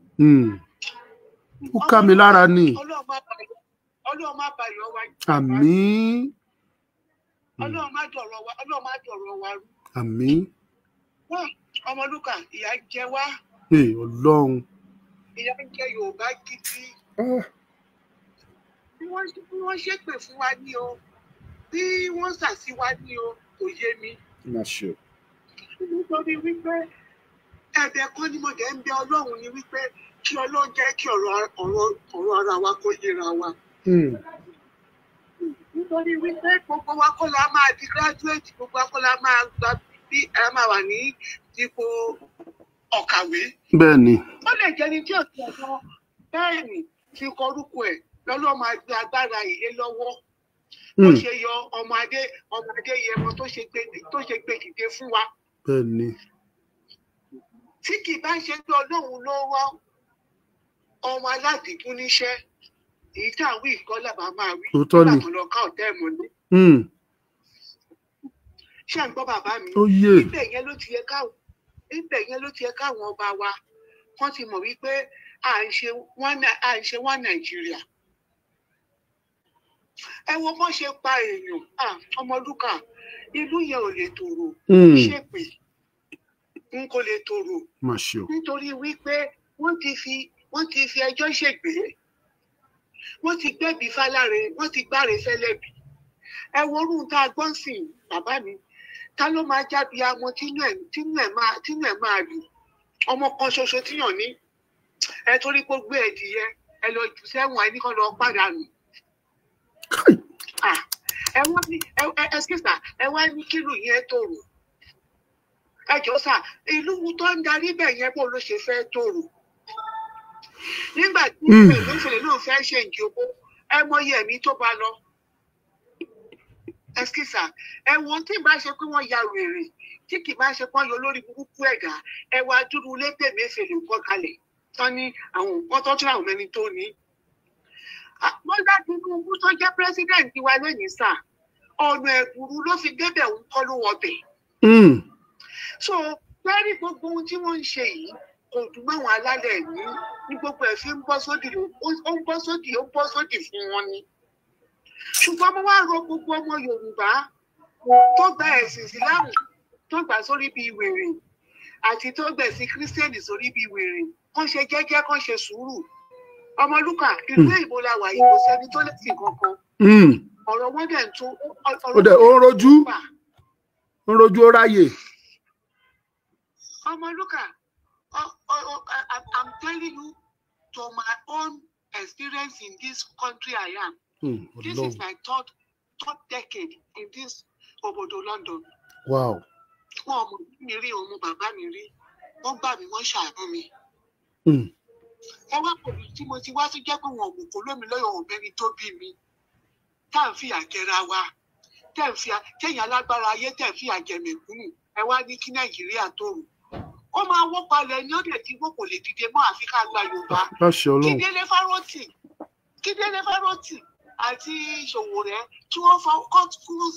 Ó ká mi lára ni. Ọlọ́run má bayọ̀ wa. Àmín. Ọlọ́run má dọ̀rọ̀ wa, Ọlọ́run má dọ̀rọ̀ wa rú. Àmín. Ọmọlúkà, ìyà jẹ wá. Ee Ọlọ́run. Ìyà jẹ Yorùbá gidi. Bí wọ́n ṣépè fún wa ní o, bí wọ́n sàsí wa ní o, kò yé mi. Má ṣe o. Nítorí wípé ẹ̀bẹ̀ kan ni mo dẹ̀ ń bẹ Ọlọ́run ni wípé kí Ọlọ́run jẹ́ kí ọ̀rọ̀ ara wa kó yéra wa. Nítorí wípé gbogbo wa kọ́ la máa di graduate, gbogbo wa kọ́ la máa gba bí a máa wà ní ipò ọ̀kàwé. Bẹ́ẹ̀ni. Ó lè jẹ́ni tí ò ti ọ̀dọ́ bẹ́ẹ̀ni fi kọ orúkọ ẹ̀ lọ́lọ́ máa gbé agbára ìlé lọ́wọ́. Bó ṣe yọ ọmọ adé yẹmọ tó ṣe gbé dìde fún wa. Bẹ́ẹ̀ni. Tí kì í bá ṣe pé Ọlọ́run ló rán ọmọ aládìgún níṣẹ́, èyí tá à ń wí ìkọlà bá máa wí. Òótọ́ ni. Nígbà tó lọ ká ọ̀tẹ́ ẹ̀ mọ́lé. Ṣé ń gbọ́ bàbá mi? Ó yé. Ibẹ̀ yẹn ló ti yẹ káwọn ọba wa kán ti mọ̀ wípé à ń ṣe wá Nàìjíríà. Ẹ wo bọ́n ṣe pa èèyàn, Ọmọlúkà, ìlú yẹn ò lè tòrò. Ṣépè n kò lè tòrò. Má ṣe o. Nítorí wípé wọ́n ti fi ẹjọ́ ṣègbè, wọ́n ti gbẹ̀bí fáláre, wọ́n ti gbáre fẹ́lẹ́bí. Ẹ wo orú tá a gbọ́n sìn bàbá mi, ta ló máa jábí amọ tínú ẹ̀ máa lù? Ọmọ kan ṣoṣo tíyàn ní, ẹ torí pé ó gbé ẹdìyẹ, ẹ lọ jù sẹ́wọ̀n, ẹ ní kán lọ pàdánù. Ẹ wá ní ẹ wá ní kílù yẹn tòrò. Ẹ jọ sà, ìlú tó ń darí bẹ̀ yẹn bó ló ṣe fẹ́ tòrò? Nígbà tí ìlú ìfẹ̀lẹ̀ náà fẹ́ ṣe ìjòkó, ẹ mọyì ẹ̀mí tó bá lọ. Ẹskísà, ẹ wo tí ì bá ṣe pé wọ́n ya wèrè, tí kì í bá ṣe pọ́n yọ lórí burúkú ẹ̀dá, ẹ wá dúró lépè Emefiele kọ́ kalẹ̀ tán ní àwọn nǹkan tó tún àwọn ẹni tó ní. Bọ́lá Tinubu tó jẹ́ president wa lẹ́yìn sà, ọ̀nà ẹ̀bùrú ló fi débẹ̀, ń kọ́ ló wọbẹ̀. So lórí gbogbo ohun tí wọ́n ń ṣe yìí, kò dùn mọ́ àwọn alálẹ̀ ní gbogbo ẹ̀ fi ń bọ́ sódì, ó ń bọ́ sódì, ó ń bọ́ sódì fún wọn ni. Ṣùgbọ́n mo wá rọ gbogbo ọmọ Yorùbá tó gba ẹ̀sìn Ìsìláàmù, tó gbà sórí bíi wèrè, àti tó gbẹ̀sìn Kírísítẹ́nì sórí bíi wèrè, kán ṣe jẹ́jẹ́, kán ṣe sùúrù. Ọmọlúkà, ìlú èbó la wà yìí, kò sẹ́ni tó lẹ́sìn kankan. Ọ̀rọ̀ wọn dẹ̀ ń tún Ó dẹ̀ ó ń rojú, ó ń rojú, ó ráyè. Ọmọlúkà, I'm telling you to my own experience in this country I am. This is my third decade in this obodo London. Wow. Wọn ọmọ mi rí, ọmọ bàbá mi rí, wọ́n gbà mí, wọ́n ṣàánú mi. Ẹ wá pẹ̀lú tí mo ti wá sí jẹ́ pé wọn ò mú kó lómi lọ́yọ̀ ọ̀bẹ́ni tó bí mi. Tá à ń fìyà jẹra wa, tẹ̀yìn alágbára ayé tẹ̀ ń fìyà jẹ mẹ̀kúnnù, ẹ wá ní kí Nàìjíríà tòrò. Ó máa wó palẹ̀ ní ọ̀dẹ̀ tí wọ́n kò lè dìde mọ́, àfi ká gba Yorùbá. Láṣẹ Kí Ọlọ́run. Délé Fárótì àti Ṣòwòrẹ́ kí wọ́n kọ́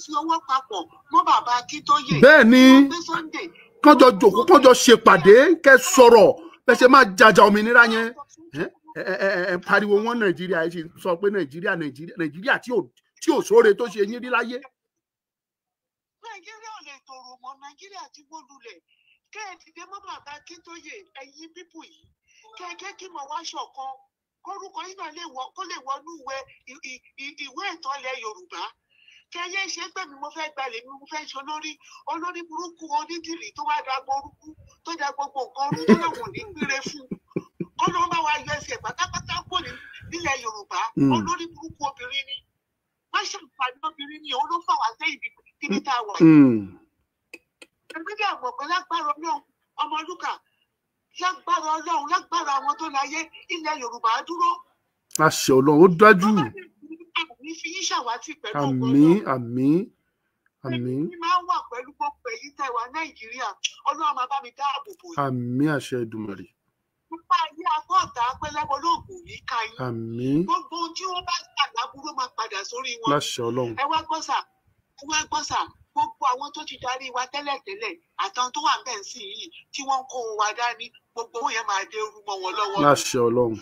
sí ọwọ́ papọ̀ mọ́ bàbá Akíntóyè. Bẹ́ẹ̀ ni. Wọ́n gbé Sunday. Kánjọ jòkó, kánjọ ṣèpàdé, kẹ́ sọ̀rọ̀ bẹ́ẹ̀ ṣe máa jàjà òmìnira yẹn. Ẹ ẹ ẹ ẹ pariwo wọn Nàìjíríà, ẹ ṣe sọ pé Nàìjíríà, Nàìjíríà, Nàìjíríà tí ò sóore tó ṣe yín rí láyé. Nàìjíríà ò lè tòrò mọ́, Nàìjíríà ti wó lulẹ̀. Kẹ́ ẹ dìde mọ́ bàbá Akíntóyè, ẹ̀yin pípù yìí, kẹ́ ẹ jẹ́ kí mọ̀ wá ṣọ̀kan, kórúkọ yín náà lè wọ, kó lè wọnú ìwé ìwé ìtàn ilẹ̀ Yorùbá. Kẹ́ ẹ yé ṣe pé mi mo fẹ́ gbalẹ̀ mi, mo fẹ́ ṣe olórí, olórí burúkú onídìrí tó wá da gbórúkú, tó da gbogbo nǹkan rú, tó lòun ò ní gbére fún kó ló ń bá wa yọ ẹsẹ̀ pátápátá kò ní nílẹ̀ Yorùbá. Olórí burúkú obìnrin ni, má ṣàǹfààní obìnrin ni, òun ló fà wá sẹ́yìn níbi tá a wà yìí. Ẹgbẹ́ àmọ̀ pé lágbára Ọlọ́run, Ọmọlúkà, lágbára Ọlọ́run, lágbára àwọn tó láyé, ilẹ̀ Yorùbá á dúró. Láṣẹ Ọlọ́run, ó dájú. Àmì fi yín ṣàwátì pẹ̀lú ògo Àmín. Ọlọ́run. Àmín, àmín. Mi máa ń wà pẹ̀lú gbogbo èyí tẹ́ wà Nàìjíríà, Ọlọ́run máa bá mi dáàbò bò yín. Àmín, àṣẹ Èdùmàrè. Nípa ayé agbọ́ ọ̀tá pẹ́lẹ́bọ lóògùn ní ká yín. Àmín. Gbogbo ohun tí wọ́n bá ṣàlábúrò máa padà sórí wọn. Láṣẹ Ọlọ́run. Ẹ wá gbọ́ sà, ẹ wá gbọ́ sà, gbogbo àwọn tó ti darí wa tẹ́lẹ̀tẹ́lẹ̀ àtàwọn tó wà bẹ́ẹ̀ sí yìí tí wọ́n ń kó wa dání, gbogbo owó yẹn máa dé rú mọ́ wọn lọ́wọ́. Láṣẹ Ọlọ́run.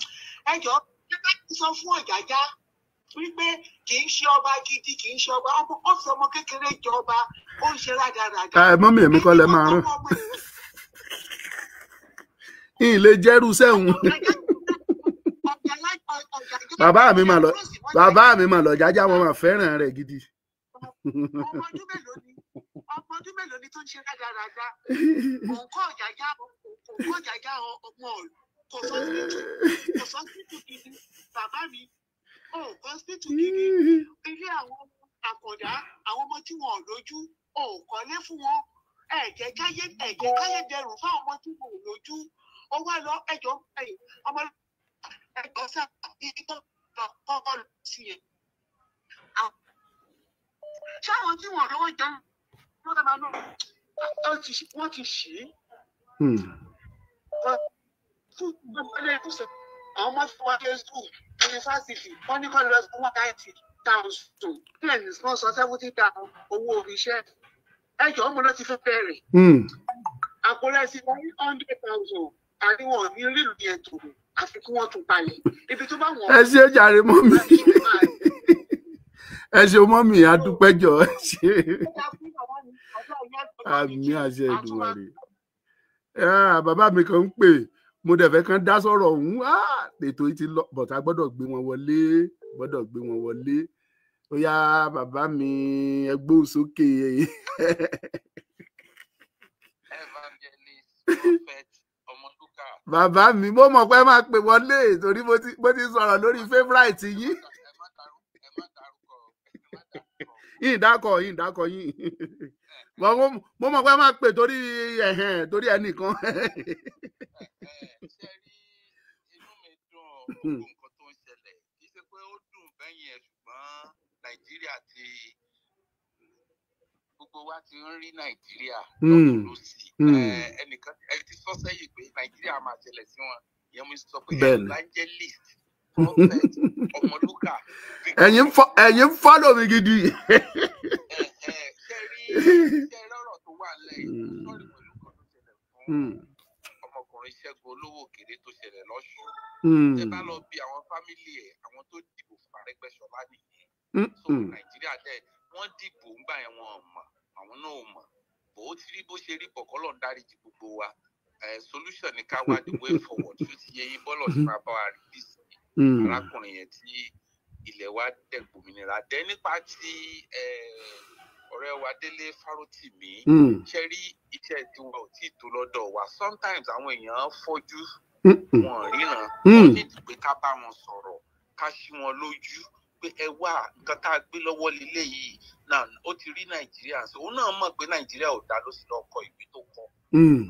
Ẹ jọ, ẹ bá ti sọ fún Ọ̀jájá wípé kì í ṣe ọba gidi, kì í ṣe ọba, ọmọ ó fi ọmọ kékeré jọba, ó ń ṣe rádaràda. Ẹ mọ́mì, èmi kọ́ lẹ máa rán ilé jẹ́rú sẹ́hùn. Bàbá mi mà lọ, bàbá mi mà lọ jájá, wọn máa fẹ́ràn rẹ̀ gidi. Ọmọ ọdún mélòó ni, ọmọ ọdún mélòó ni tó ń ṣe rádaràda? Òun kọ́ Ọ̀jájá, òun kọ́ Ọ̀jájá ọmọ ọ̀lú, kò sọ síìtù, kò sọ síìtù gidi, bàbá mi ò kọ́ síìtù gidi. Ilé àwọn àkàndá, àwọn ọmọ tí wọn ò lójú, ò kọ́lé fún wọn. Ẹ̀jẹ̀ káyé, ẹ̀jẹ̀ káyé dẹrùn fáwọn ọmọ tí wọn ò lójú. Ó wá lọ ẹjọ́ ẹ̀yìn ọmọ ẹjọ́ sá ibi tó lọ kọ́kọ́ lọ sí yẹn. Ṣáwọn tí wọn lówó jẹun ló dábàá náà, wọ́n ti ṣì í fún gbogbo ilé ìkúsẹ̀. Àwọn ọmọ tí wọ́n dé school yunifásitì, wọ́n ní kọ́ lọ sí 190,000, ten wọ́n sọ 70,000 owó iṣẹ́. Ẹjọ́ ọmọ náà ti fẹ́ bẹ̀rẹ̀ àpò rẹ̀ sí 100,000, àríwọ̀n ní rílu yẹn tó, àfi kí wọ́n tún palẹ̀ ibi tó bá wọ̀n. Ẹ ṣe jàre mọ́mì, ẹ ṣe mọ́mì, adúpẹ́jọ, ẹ ṣe. Àmín, àṣẹ Èdùmàrè. Ah, bàbá mi kan ń pè, mo dẹ̀ fẹ́ kán dá sọ̀rọ̀ ọ̀hún. Ah, ètò yìí ti lọ, but a gbọ́dọ̀ gbé wọn wọlé, gbọ́dọ̀ gbé wọn wọlé. Ó yá, bàbá mi, ẹ gbóhùn sókè. Evangelist Prophet Ọmọlúkà. Bàbá mi, mo mọ̀ pé ẹ máa pè wọlé torí mo ti sọ̀rọ̀ lórí favourite yín. Ẹ má dárúkọ, ẹ má dárúkọ, ẹ má dárúkọ. Yín dákọ̀, yín dákọ̀ yín. Mo mọ̀ pé ẹ máa pè torí ẹ̀hẹ̀n, torí ẹnìkan. Ṣe rí, inú mi dùn gbogbo nǹkan tó ń ṣẹlẹ̀, kì í ṣe pé ó dùn bẹ́yìn ẹ̀, ṣùgbọ́n Nàìjíríà ti ti ń rí Nàìjíríà lọ́tún lósì. Ẹnìkan ẹ ti sọ sẹ́yìn pé Nàìjíríà máa ṣẹlẹ̀ sí wọn. Ìyẹn mo sọ pé evangelist, prophet, Ọmọlúkà. Ẹ̀yin ń fọ́lọ̀ mi gidi. Ṣé rí ọ̀rọ̀ tó wà lẹ́yìn sọ́ọ̀rì pẹ̀lú kan tó ṣẹlẹ̀ fún ọmọkùnrin Ṣẹ́gun Olówó Òkèrè tó ṣẹlẹ̀ lọ́ṣùn. Ṣé bá lọ bí àwọn fámìlì ẹ̀, àwọn tó dìbò fún Arẹ́gbẹ́ṣọlá nìyẹn. So Nàìjíríà dẹ̀ wọ́n dìbò ńgbà yẹn, wọn ò mọ̀, àwọn náà ò mọ̀. Bó ti rí bó ṣe rí bọ̀kọ́lọ̀ ń dáríjì gbogbo wa. Solution ni ká wá the way forward tó ti yẹ yín bọ́lọ̀ ṣe máa bá wa release arákùnrin yẹn tí ilẹ̀ wa dẹ̀ gbòmìnira. Dẹ́ nípa ti ọ̀rẹ́ wa Délé Fárótìmí, ṣe rí iṣẹ́ tiwa ò tí ì tó lọ́dọ̀ wa. Sometimes àwọn èèyàn fọ́jú, wọn ríran, wọ́n ní pé ká bá wọn sọ̀rọ̀, ká ṣí wọn lójú pé ẹ wá nǹkan tá a gbé lọ́wọ́ leléyìí náà. Ó ti rí Nàìjíríà, so òun náà mọ̀ pé Nàìjíríà ò dá, ló sì lọ kọ ìwé tó kọ.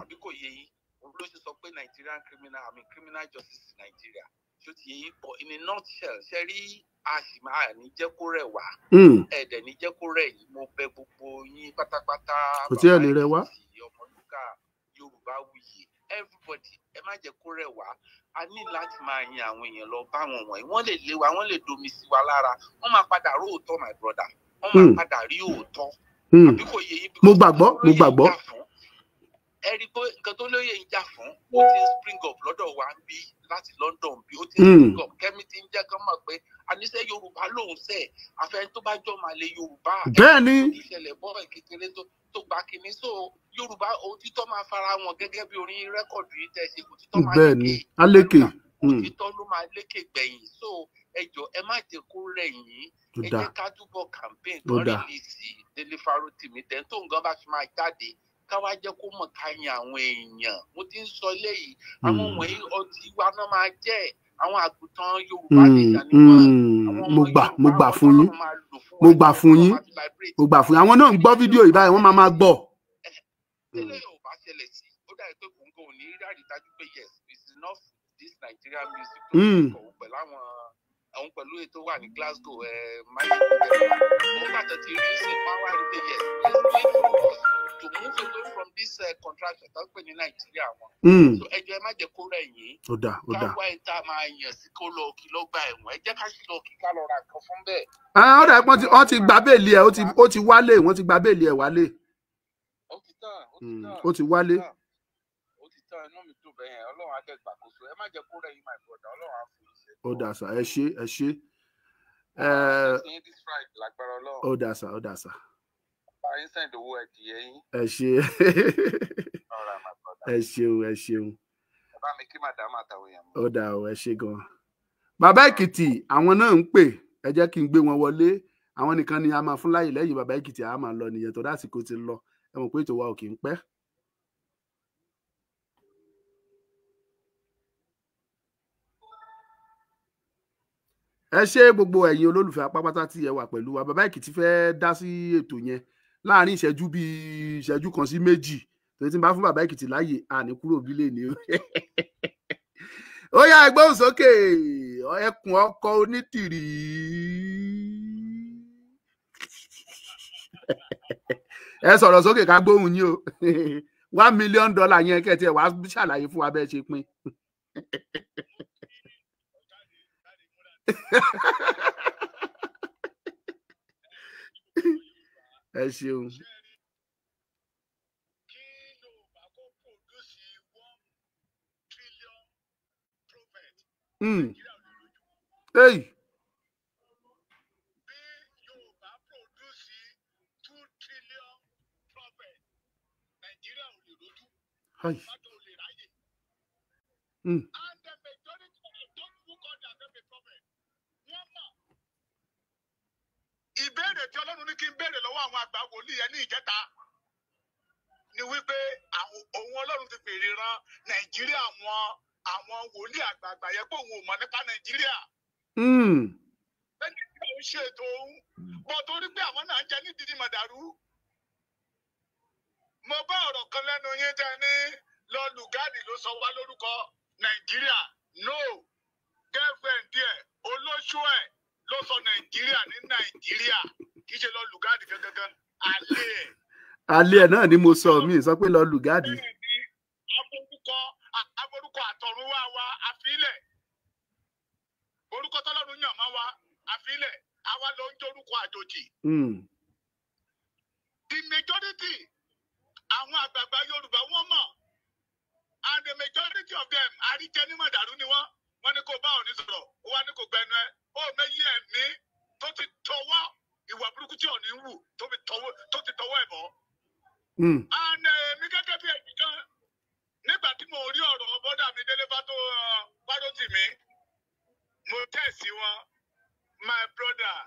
Àbí kò yé yín? Òun ló ṣe sọ pé Nigerian criminal, I mean criminal justice in Nigeria. Ṣó ti yé yín? But in a nutshell, ṣe rí a sì máa ní jẹ́ kó rẹ̀ wá, ẹ̀ẹ́dẹ̀ ní jẹ́ kó rẹ̀ yìí. Mo bẹ̀ gbogbo yín pátápátá, kò tí ẹ lè rẹ̀ wá, Ọmọlúkà, Yorùbá Wuyì, everybody, ẹ má jẹ́ kó rẹ̀ wá. A ní láti máa yan àwọn èèyàn lọ bá wọn wọ̀nyí. Wọ́n lè lé wa, wọ́n lè domi sí wa lára, wọ́n máa padà rí òótọ́, my brother, wọ́n máa padà rí òótọ́. Àbí kò yé yín? Mo gbàgbọ́, mo gbàgbọ́. Ẹ rí i pé nǹkan tó lóye ń jà fún, ó ti ń spring up lọ́dọ̀ wa ń bí láti London bí ó ti ń spring up. Kẹ́mi ti ń jẹ́ kán mọ̀ pé àníṣe Yorùbá lòun sẹ̀, àfẹn tó bá jọ máa lè Yorùbá. Bẹ́ẹ̀ ni ìṣẹ̀lẹ̀ bọ́ọ̀ kékeré tó gba kínní. So Yorùbá òtítọ́ máa fara wọn gẹ́gẹ́ bí orin rẹ́kọ̀dù yìí tẹ̀ ṣe, òtítọ́ máa lékè, alékè, òtítọ́ ló máa lékè gbẹ̀yìn. So ẹ jọ̀ọ́, ẹ má jẹ́ kó rẹ̀ yín, ẹ jẹ́ ká túbọ̀ campaign kan release Délé Fárótìmí. Tẹ̀ tó nǹkan bá fi máa jáde, ká wá jẹ́ kó mọ̀ ká yan àwọn èèyàn. Mo ti ń sọ léyìí, àwọn wọ̀nyí ọtí wa náà máa jẹ́ àwọn àgùntàn Yorùbá nìkan ni wọ́n. Mo gbà fún yín, mo gbà fún yín, mo gbà fún yín. Àwọn náà ń gbọ́ fídíò yìí báyìí, wọ́n máa gbọ́. Tẹ́lẹ̀ yóò bá ṣẹlẹ̀ sí, ó dàbí pé kòńgò ò ní rí àrídájú pé yes, it's enough this Nigerian music tó ń kọ̀ pẹ̀lú àwọn àwọn pẹ̀lú ètò wà ní Glasgow. Mo gbàtọ̀ ti rí sí wọn wá rí pé yes, let's wait for us to move away from this contraction tó ń pè ní Nàìjíríà wọn. So ẹ jọ̀ọ́, ẹ má jẹ́ kó rẹ̀ yín. Ó dà, ó dà. Ká wá ìta máa yàn sí kó lọ kí ló gba ẹ̀wọ̀n. Ẹ jẹ́ ká sì lọ kí ká lọ ra nǹkan fún bẹ́ẹ̀. Ó dà pọ́n wọ́n ti gba béèlì ẹ̀, ó ti wálé, wọ́n ti gba béèlì ẹ̀ wálé. Ó ti tán, ó ti tán. Ó ti wálé. Ó ti tán, inú mi dùn bẹ́ẹ̀ yẹn. Ọlọ́run á dẹ̀ gbàkóso. Ẹ má jẹ́ kó rẹ̀ yín, my brother. Ọlọ́run á fún yín ṣe. Ó dà sà, ẹ ṣé, ẹ ṣé. Ó dà sà, ó dà sà. Ẹ ṣé, ẹ ṣeun, ẹ ṣeun. Ó dà o, ẹ ṣé gan. Bàbá Èkìtì, àwọn náà ń pè, ẹ jẹ́ kí n gbé wọn wọlé. Àwọn nìkan ni a máa fún láyè lẹ́yìn Bàbá Èkìtì, a máa lọ nìyẹn tó dásìkò ti lọ. Ẹ mọ̀ pé ètò wa ò kì í pẹ́. Ẹ ṣé gbogbo ẹ̀yin olólùfẹ́ apápátá tí ẹ wà pẹ̀lú wa. Bàbá Èkìtì fẹ́ dá sí ètò yẹn láàrin ìṣẹ́jú bíi ìṣẹ́jú kan sí méjì, torí tí n bá fún Bàbá Èkìtì láàyè, àní kúrò bílẹ̀ ni o. Ó yá, ẹgbọ́n sókè, ẹkùn ọkọ onítìrì. Ẹ sọ̀rọ̀ sókè ká gbóhùn yín o. $1 million yẹn kẹ́tì ẹ̀ wá ṣàlàyé fún wa bẹ́ẹ̀ ṣe pín. Ẹ ṣeun. Hey. Hi. Ìbéèrè tí Ọlọ́run ní kí n béèrè lọ́wọ́ àwọn àgbà wòlíì yẹn ní ìjẹta ni wípé òun Ọlọ́run ti fèrè ran Nàìjíríà, àwọn wòlíì àgbààgbà yẹn pé òun ò mọ̀ nípa Nàìjíríà. Bẹ́ẹ̀ni tí òun ṣètò òun bọ́ torí pé àwọn náà ń jẹ nídìí mọ̀dàrú. Mo bá ọ̀rọ̀ kan lẹ́nu yín tẹ́ ní lọ Lùgádì ló sọ wá lórúkọ Nàìjíríà. No, girlfriend díẹ̀ olóṣù ẹ̀ ló sọ Nàìjíríà ní Nàìjíríà, kì í ṣe lọ Lùgádì gangan àlè ẹ̀. Alẹ́ ẹ̀ náà ni mo sọ, mi sọ pé lọ lùgádì. Aforúkọ àtọ̀run wá wa àfilẹ̀. Orúkọ tọ́lọ́run yàn máa wa àfilẹ̀. Àwa ló ń jórúkọ àjòjì. The majority àwọn àgbààgbà Yorùbá wọ́n mọ̀, and the majority of them àríjẹ ní mọ̀dàrú ni wọ́n. Wọ́n ní kó bá òní sọ̀rọ̀, ó wá ní kó gbẹnu ẹ. Ó mẹ́yí ẹ̀mí tó ti tọwọ́ ìwà burúkú tí òní ń wù tó ti tọwọ́ ẹ̀ bọ́. And èmi gẹ́gẹ́ bí ẹ̀mí kan, nígbà tí mo rí ọ̀rọ̀ bọ́dà mi Délé Fárótìmí, mo tẹ̀sí wọn, my brother,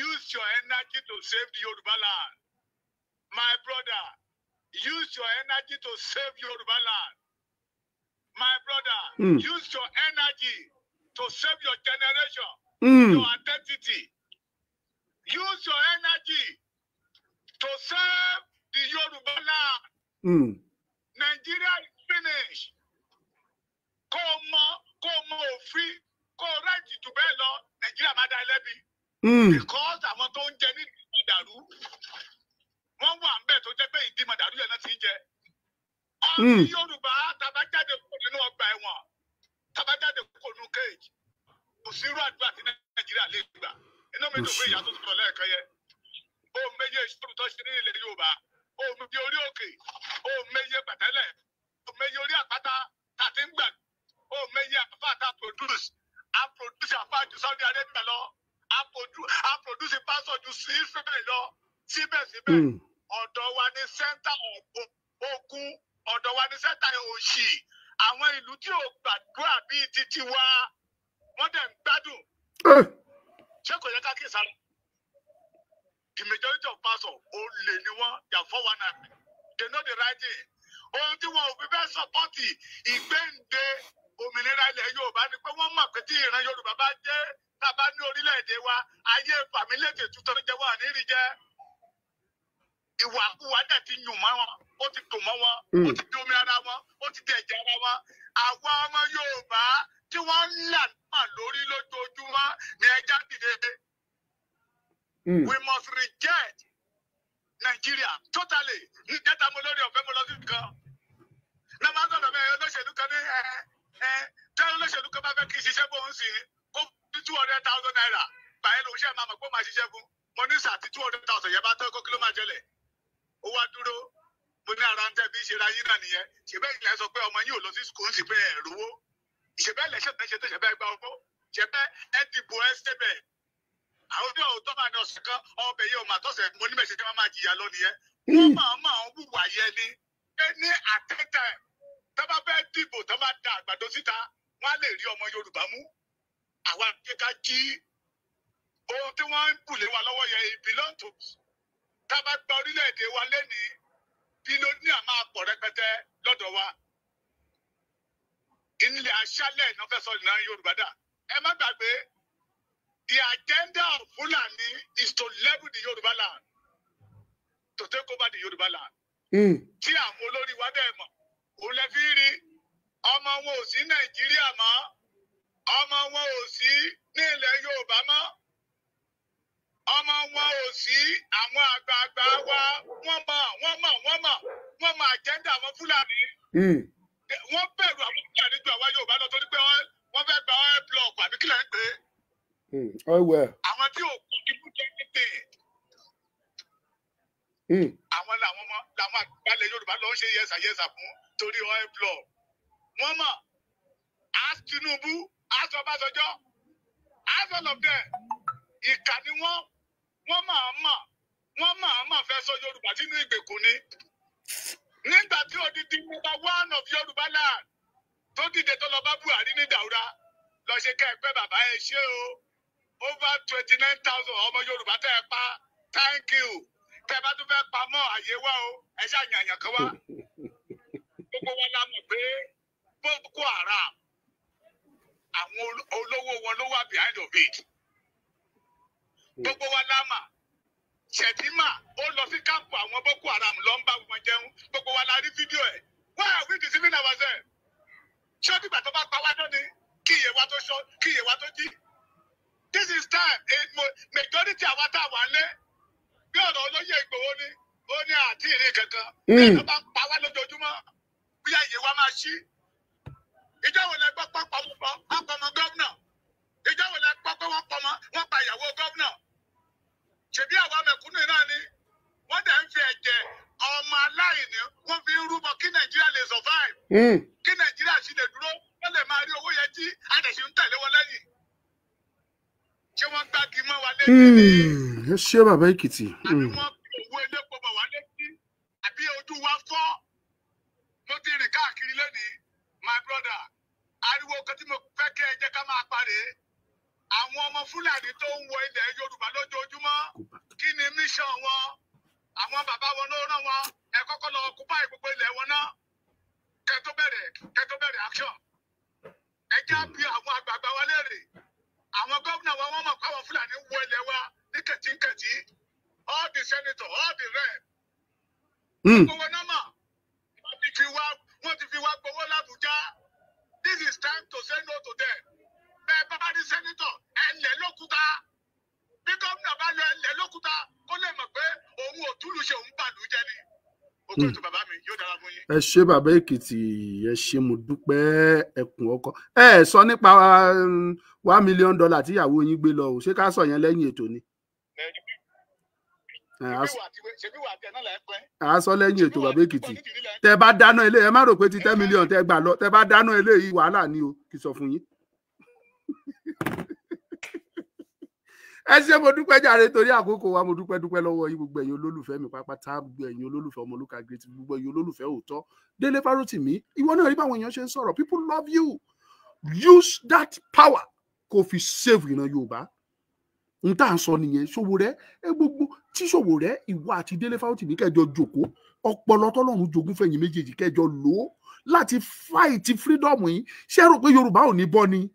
use your energy to save the Yorùbá land. My brother, use your energy to save Yoruba land. My brother, use your energy to save your generation, your identity. Use your energy to save the Yoruba land. Nigeria is finished. Kó mọ òfin, kó ráìtì jù bẹ́ẹ̀ lọ, Nigeria máa dá ẹ lẹ́bi. Because àwọn tó ń jẹ ní ìdàrú, wọ́n wà ń bẹ̀ tó jẹ́ pé ìdí màdàrú yẹn náà ti ń jẹ. Ọ̀sìn Yorùbá tàbá jáde kúrò nínú ọgbà ẹ̀wọ̀n, tàbá jáde kúrò nínú cage, kò sí irú àdúrà tí Nàìjíríà lè gbà. Inú mi dùn pé ìyá tó sọ̀rọ̀ lẹ́ẹ̀kan yẹn. Ó méye ìṣòro tó ṣe ní ilẹ̀ Yorùbá, ó méye orí òkè, ó méye pẹ̀tẹ́lẹ̀, ó méye orí àpáta tá a ti ń gbà, ó méye àfáà tá a produce, a produce àfáà ju Saudi Arabia lọ, a produce pásọ̀ ju Israel lọ. Síbẹ̀síbẹ̀, ọ̀dọ̀ wa ní sẹ́ńtà ogun, ọ̀dọ̀ wa ní sẹ́ńtà òṣì. Àwọn ìlú tí ò gbàdúrà bíi titi wa, wọ́n dẹ̀ ń gbádùn. Ṣé kò yẹ ká kí sára? The majority of pastors olè ni wọ́n, they are 419. They know the right thing. Ohun tí wọn ò fi fẹ́ sọ́pọ́tì ìgbéǹde òmìnira ilẹ̀ Yorùbá ni pé wọ́n mọ̀ pé tí ìran Yorùbá bá jẹ́ tá a bá ní orílẹ̀-èdè wa, ayé fàmílétè tuntun jẹ́ wọ́n àní rí jẹ́. Ìwàkuwà dẹ̀ ti yùn mọ́ wọn, ó ti dùn mọ́ wọn, ó ti di omi ara wọn, ó ti di ẹ̀jẹ̀ ara wọn. Àwa ọmọ Yorùbá tí wọ́n ń là náà lórí lójoojúmọ́ ni ẹja dìde. We must reject Nigeria totally. Níjẹta mo lórí ọ̀fẹ́ mo lọ sí kan. Náà máa ń sọ̀rọ̀ bẹ́ẹ̀ olóṣèlú kan ní tẹ́ olóṣèlú kan bá fẹ́ kí n ṣiṣẹ́ bóun sì kó 200,000 naira. Bàyẹ̀ lòun ṣe máa mọ̀ pé ó máa ṣiṣẹ́ fún. Mo ní sàtí 200,000 yẹn bá tọ́ kó kí ló máa jẹlẹ̀. Ó wá dúró, mo ní ara ń tẹ́ bí ṣe ra yín náà nìyẹn. Ṣèbẹ́ ilẹ̀ sọ pé ọmọ yín ò lọ sí skul sí pé ẹ̀ rówó. Ṣèbẹ́ ilẹ̀ ṣẹ̀tẹ̀ ṣe tó ṣẹ̀bẹ́ gba owó. Ṣèbẹ́ ẹ dìbò ẹ ṣẹbẹ̀. Àwọn bí òótọ́ máa ní ọ̀sẹ̀ kan ọbẹ̀ yìí ò máa tọ̀sẹ̀ mo ní bẹ́ẹ̀ ṣe máa jìyà lọ nìyẹn. Wọ́n máa máa ń wùwà yẹn ni. Ẹ ní àtẹ́tẹ̀ tó bá fẹ́ dìbò tó bá da àgbàdo síta, wọ́n á lè rí ọmọ Yorùbá mú. Àwa ká jí ohun tí wọ́n ń bùlé wa lọ́wọ́ yẹn, it belong to us. Tá a bá gba orílẹ̀-èdè wa lénìí, bílíọ̀nìà máa pọ̀ rẹpẹtẹ lọ́dọ̀ wa. Ilẹ̀ aṣálẹ̀ náà fẹ́ sọ ìlànà Yorùbá dà. Ẹ má gbàgbé, the agenda of Fulani is to level the Yorùbá land, to take over the Yorùbá land. Tí àwọn olórí wa dẹ̀ mọ̀, òun lè fi rí ọmọ wọn ò sí Nàìjíríà mọ́, ọmọ wọn ò sí ní ilẹ̀ Yorùbá mọ́, ọmọ wọn ò sí àwọn àgbààgbà wa. Wọ́n mọ̀ agenda àwọn Fúlàní. Wọ́n bẹ̀rù àwọn Fúlàní ju àwa Yorùbá lọ torí pé wọ́n fẹ́ gba oil block àbí kílẹ̀ ń pè é. Àwọn tí ò kú ti kú jẹ́ tètè. Àwọn làwọn àgbàlẹ̀ Yorùbá lọ ń ṣe yẹsàyẹsà fún torí oil block. Wọ́n mọ̀, ask Tinubu, ask Ọbásanjọ́, ask all of them. Ìkà ni wọ́n máa mọ̀ fẹ́ sọ Yorùbá sínú ìgbèkùn ni. Nígbà tí odidi number one of Yorùbá land tó dìde tó lọ bá Buhari ní Daura lọ ṣe kẹ́ ẹ pé bàbá ẹ ṣé o, over 29,000 ọmọ Yorùbá tẹ́ ẹ pa, thank you. Tẹ́ ẹ bá tún fẹ́ pa mọ́ àyè wá o, ẹ ṣàyànyàn kan wá. Gbogbo wa la mọ̀ pé Boko Haram àwọn olówó wọn ló wà behind of it. Gbogbo wa la mà Shettima ó lọ sí kámpù àwọn Boko Haram lọ ń bá wọn jẹun. Gbogbo wa la rí fídíò ẹ̀. Why are we deceiving ourselves? Ṣé dìgbà tó bá pa wá náà ni kí iye wa tó ṣọ, kí iye wa tó jí? This is time. Majority àwa tá a wà lé bí ọ̀rọ̀ olóyè Ìgbòho ni. Ó ní àti ìrìn kankan. Bí ẹ bá ń pa wá lójoojúmọ́, bóyá ìyè wa máa ṣí. Ìjọ wo lẹ gbọ́ pọ́pọ́ ọmọ gómìnà? Ìjọ wo lẹ gbọ́ pé wọ́n pọmọ wọ́n pa ìyàwó gómìnà? Ṣèbí àwa mẹ̀kúnnù náà ni wọ́n dẹ̀ ń fi ẹ̀jẹ̀ ọmọ aláìní wọ́n fi ń rúbọ kí Nàìjíríà lè survive. Kí Nàìjíríà sì lè dúró, wọ́n lè máa rí owó yẹn tí a dẹ̀ sì ń tẹ̀lé wọn lẹ́yìn. Ṣé wọ́n gbági mọ́ wa létí ni? Ẹ ṣé bàbá Èkìtì. Àbí wọ́n fi owó elépo bọ̀ wá létí? Àbí ojú wa fọ́? Mo ti rìn káàkiri lónìí, my brother. Ariwo kan tí mo fẹ́ kí ẹ jẹ́ ká máa parí. Àwọn ọmọ Fúlàní tó ń wọ ilẹ̀ Yorùbá lójoojúmọ́, kí ni mission wọn? Àwọn bàbá wọn ló rán wọn. Ẹ kọ́kọ́ lọ occupy gbogbo ilẹ̀ wọn náà. Kẹ́ tó bẹ̀rẹ̀ action. Ẹ já bí àwọn àgbààgbà wa léèrè. Àwọn gómìnà wa wọ́n mọ̀ pé àwọn Fúlàní wọ ilẹ̀ wa ní kẹ̀tíkẹ̀tí. All the senator, all the rep. Gbogbo náà mọ̀. Wọ́n ti fi wá gbowó l'Àbújá. This is time to say no to them. Bẹ́ẹ̀ bá rí sẹ́nitọ̀, ẹ lẹ̀ lókúta. Bí gómìnà bá lọ ẹ lẹ̀ lókúta, kó lè mọ̀ pé òun ò túlù ṣe òun bàlú jẹ́ ni. Òkú ètò bàbá mi yóò dára fún yín. Ẹ ṣé bàbá Èkìtì, ẹ ṣé mo dúpẹ́ ẹkùn ọkọ. Ẹ sọ nípa $1 million tíyàwó yín gbé lọ o, ṣé ká sọ yẹn lẹ́yìn ètò ni? A sọ lẹ́yìn ètò bàbá Èkìtì. Tẹ bá dáná ilé ẹ má rò pé ti 10 million tẹ gbà lọ, tẹ bá dáná ilé yìí wàhálà ni o, kì í sọ fún yín. Ẹ ṣé mo dúpẹ́ jàre torí àkókò wa, mo dúpẹ́ lọ́wọ́ yín gbogbo ẹ̀yin olólùfẹ́ mi pápátá, gbogbo ẹ̀yin olólùfẹ́ Ọmọlúkà Great, gbogbo ẹ̀yin olólùfẹ́ òótọ́ Délé Fárótìmí. Ìwọ náà rí báwọn èèyàn ṣe ń sọ̀rọ̀. People love you. Use that power kó fi save ìran Yorùbá. N tá à ń sọ nìyẹn. Sowore ẹ gbogbo tí Sowore ìwọ àti Délé Fárótìmí kẹjọ jòkó, ọpọlọ tọ́lọ́run jogún fẹ̀yìn méjèèjì kẹjọ lò ó láti fight freedom yìí. Ṣé ẹ rò pé Yorùbá ò ní bọ́ ni?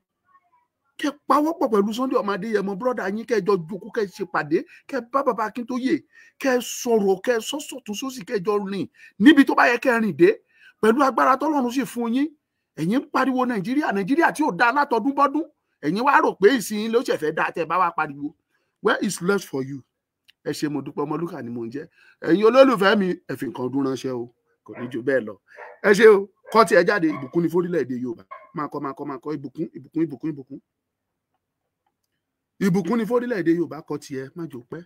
Kẹ pawọ́pọ̀ pẹ̀lú Sunday ọmọ Adéyẹmọ brọ́dà yín, kẹjọ jókòó, kẹ ṣe pàdé, kẹ bá bàbá Akíntóyè, kẹ sọ̀rọ̀, kẹ sọ́sọ̀tún sósì, kẹjọ rìn níbi tó bá yẹ kẹ rìn dé pẹ̀lú agbára tọ́lọ́run sì fún yín. Ẹ̀yin ń pariwo Nàìjíríà, Nàìjíríà tí ò dáa látọdún bọ́dún, ẹ̀yin wá rò pé ìsìn ló ṣẹ̀fẹ̀ dáa tẹ̀ bá wá pariwo. Where is left for you? Ẹ ṣé mo dúpẹ́, Ọmọlúkà ni mò ń jẹ́. Ẹ̀yin olólùfẹ́ mi, ẹ fi nǹkan ọdún ránṣẹ́ o, kò ní jù bẹ́ẹ̀ lọ. Ẹ ṣé o, kọ́ tí ẹ jáde, ìbùkún ní fórílẹ̀-èdè Yorùbá. Máa kọ́ máa kọ́ máa kọ́ ìbùkún ìbùkún ìbùkún ìbùkún. Ìbùkún ní fórílẹ̀-èdè Yorùbá, kọ́ tiẹ̀ má jò pẹ́.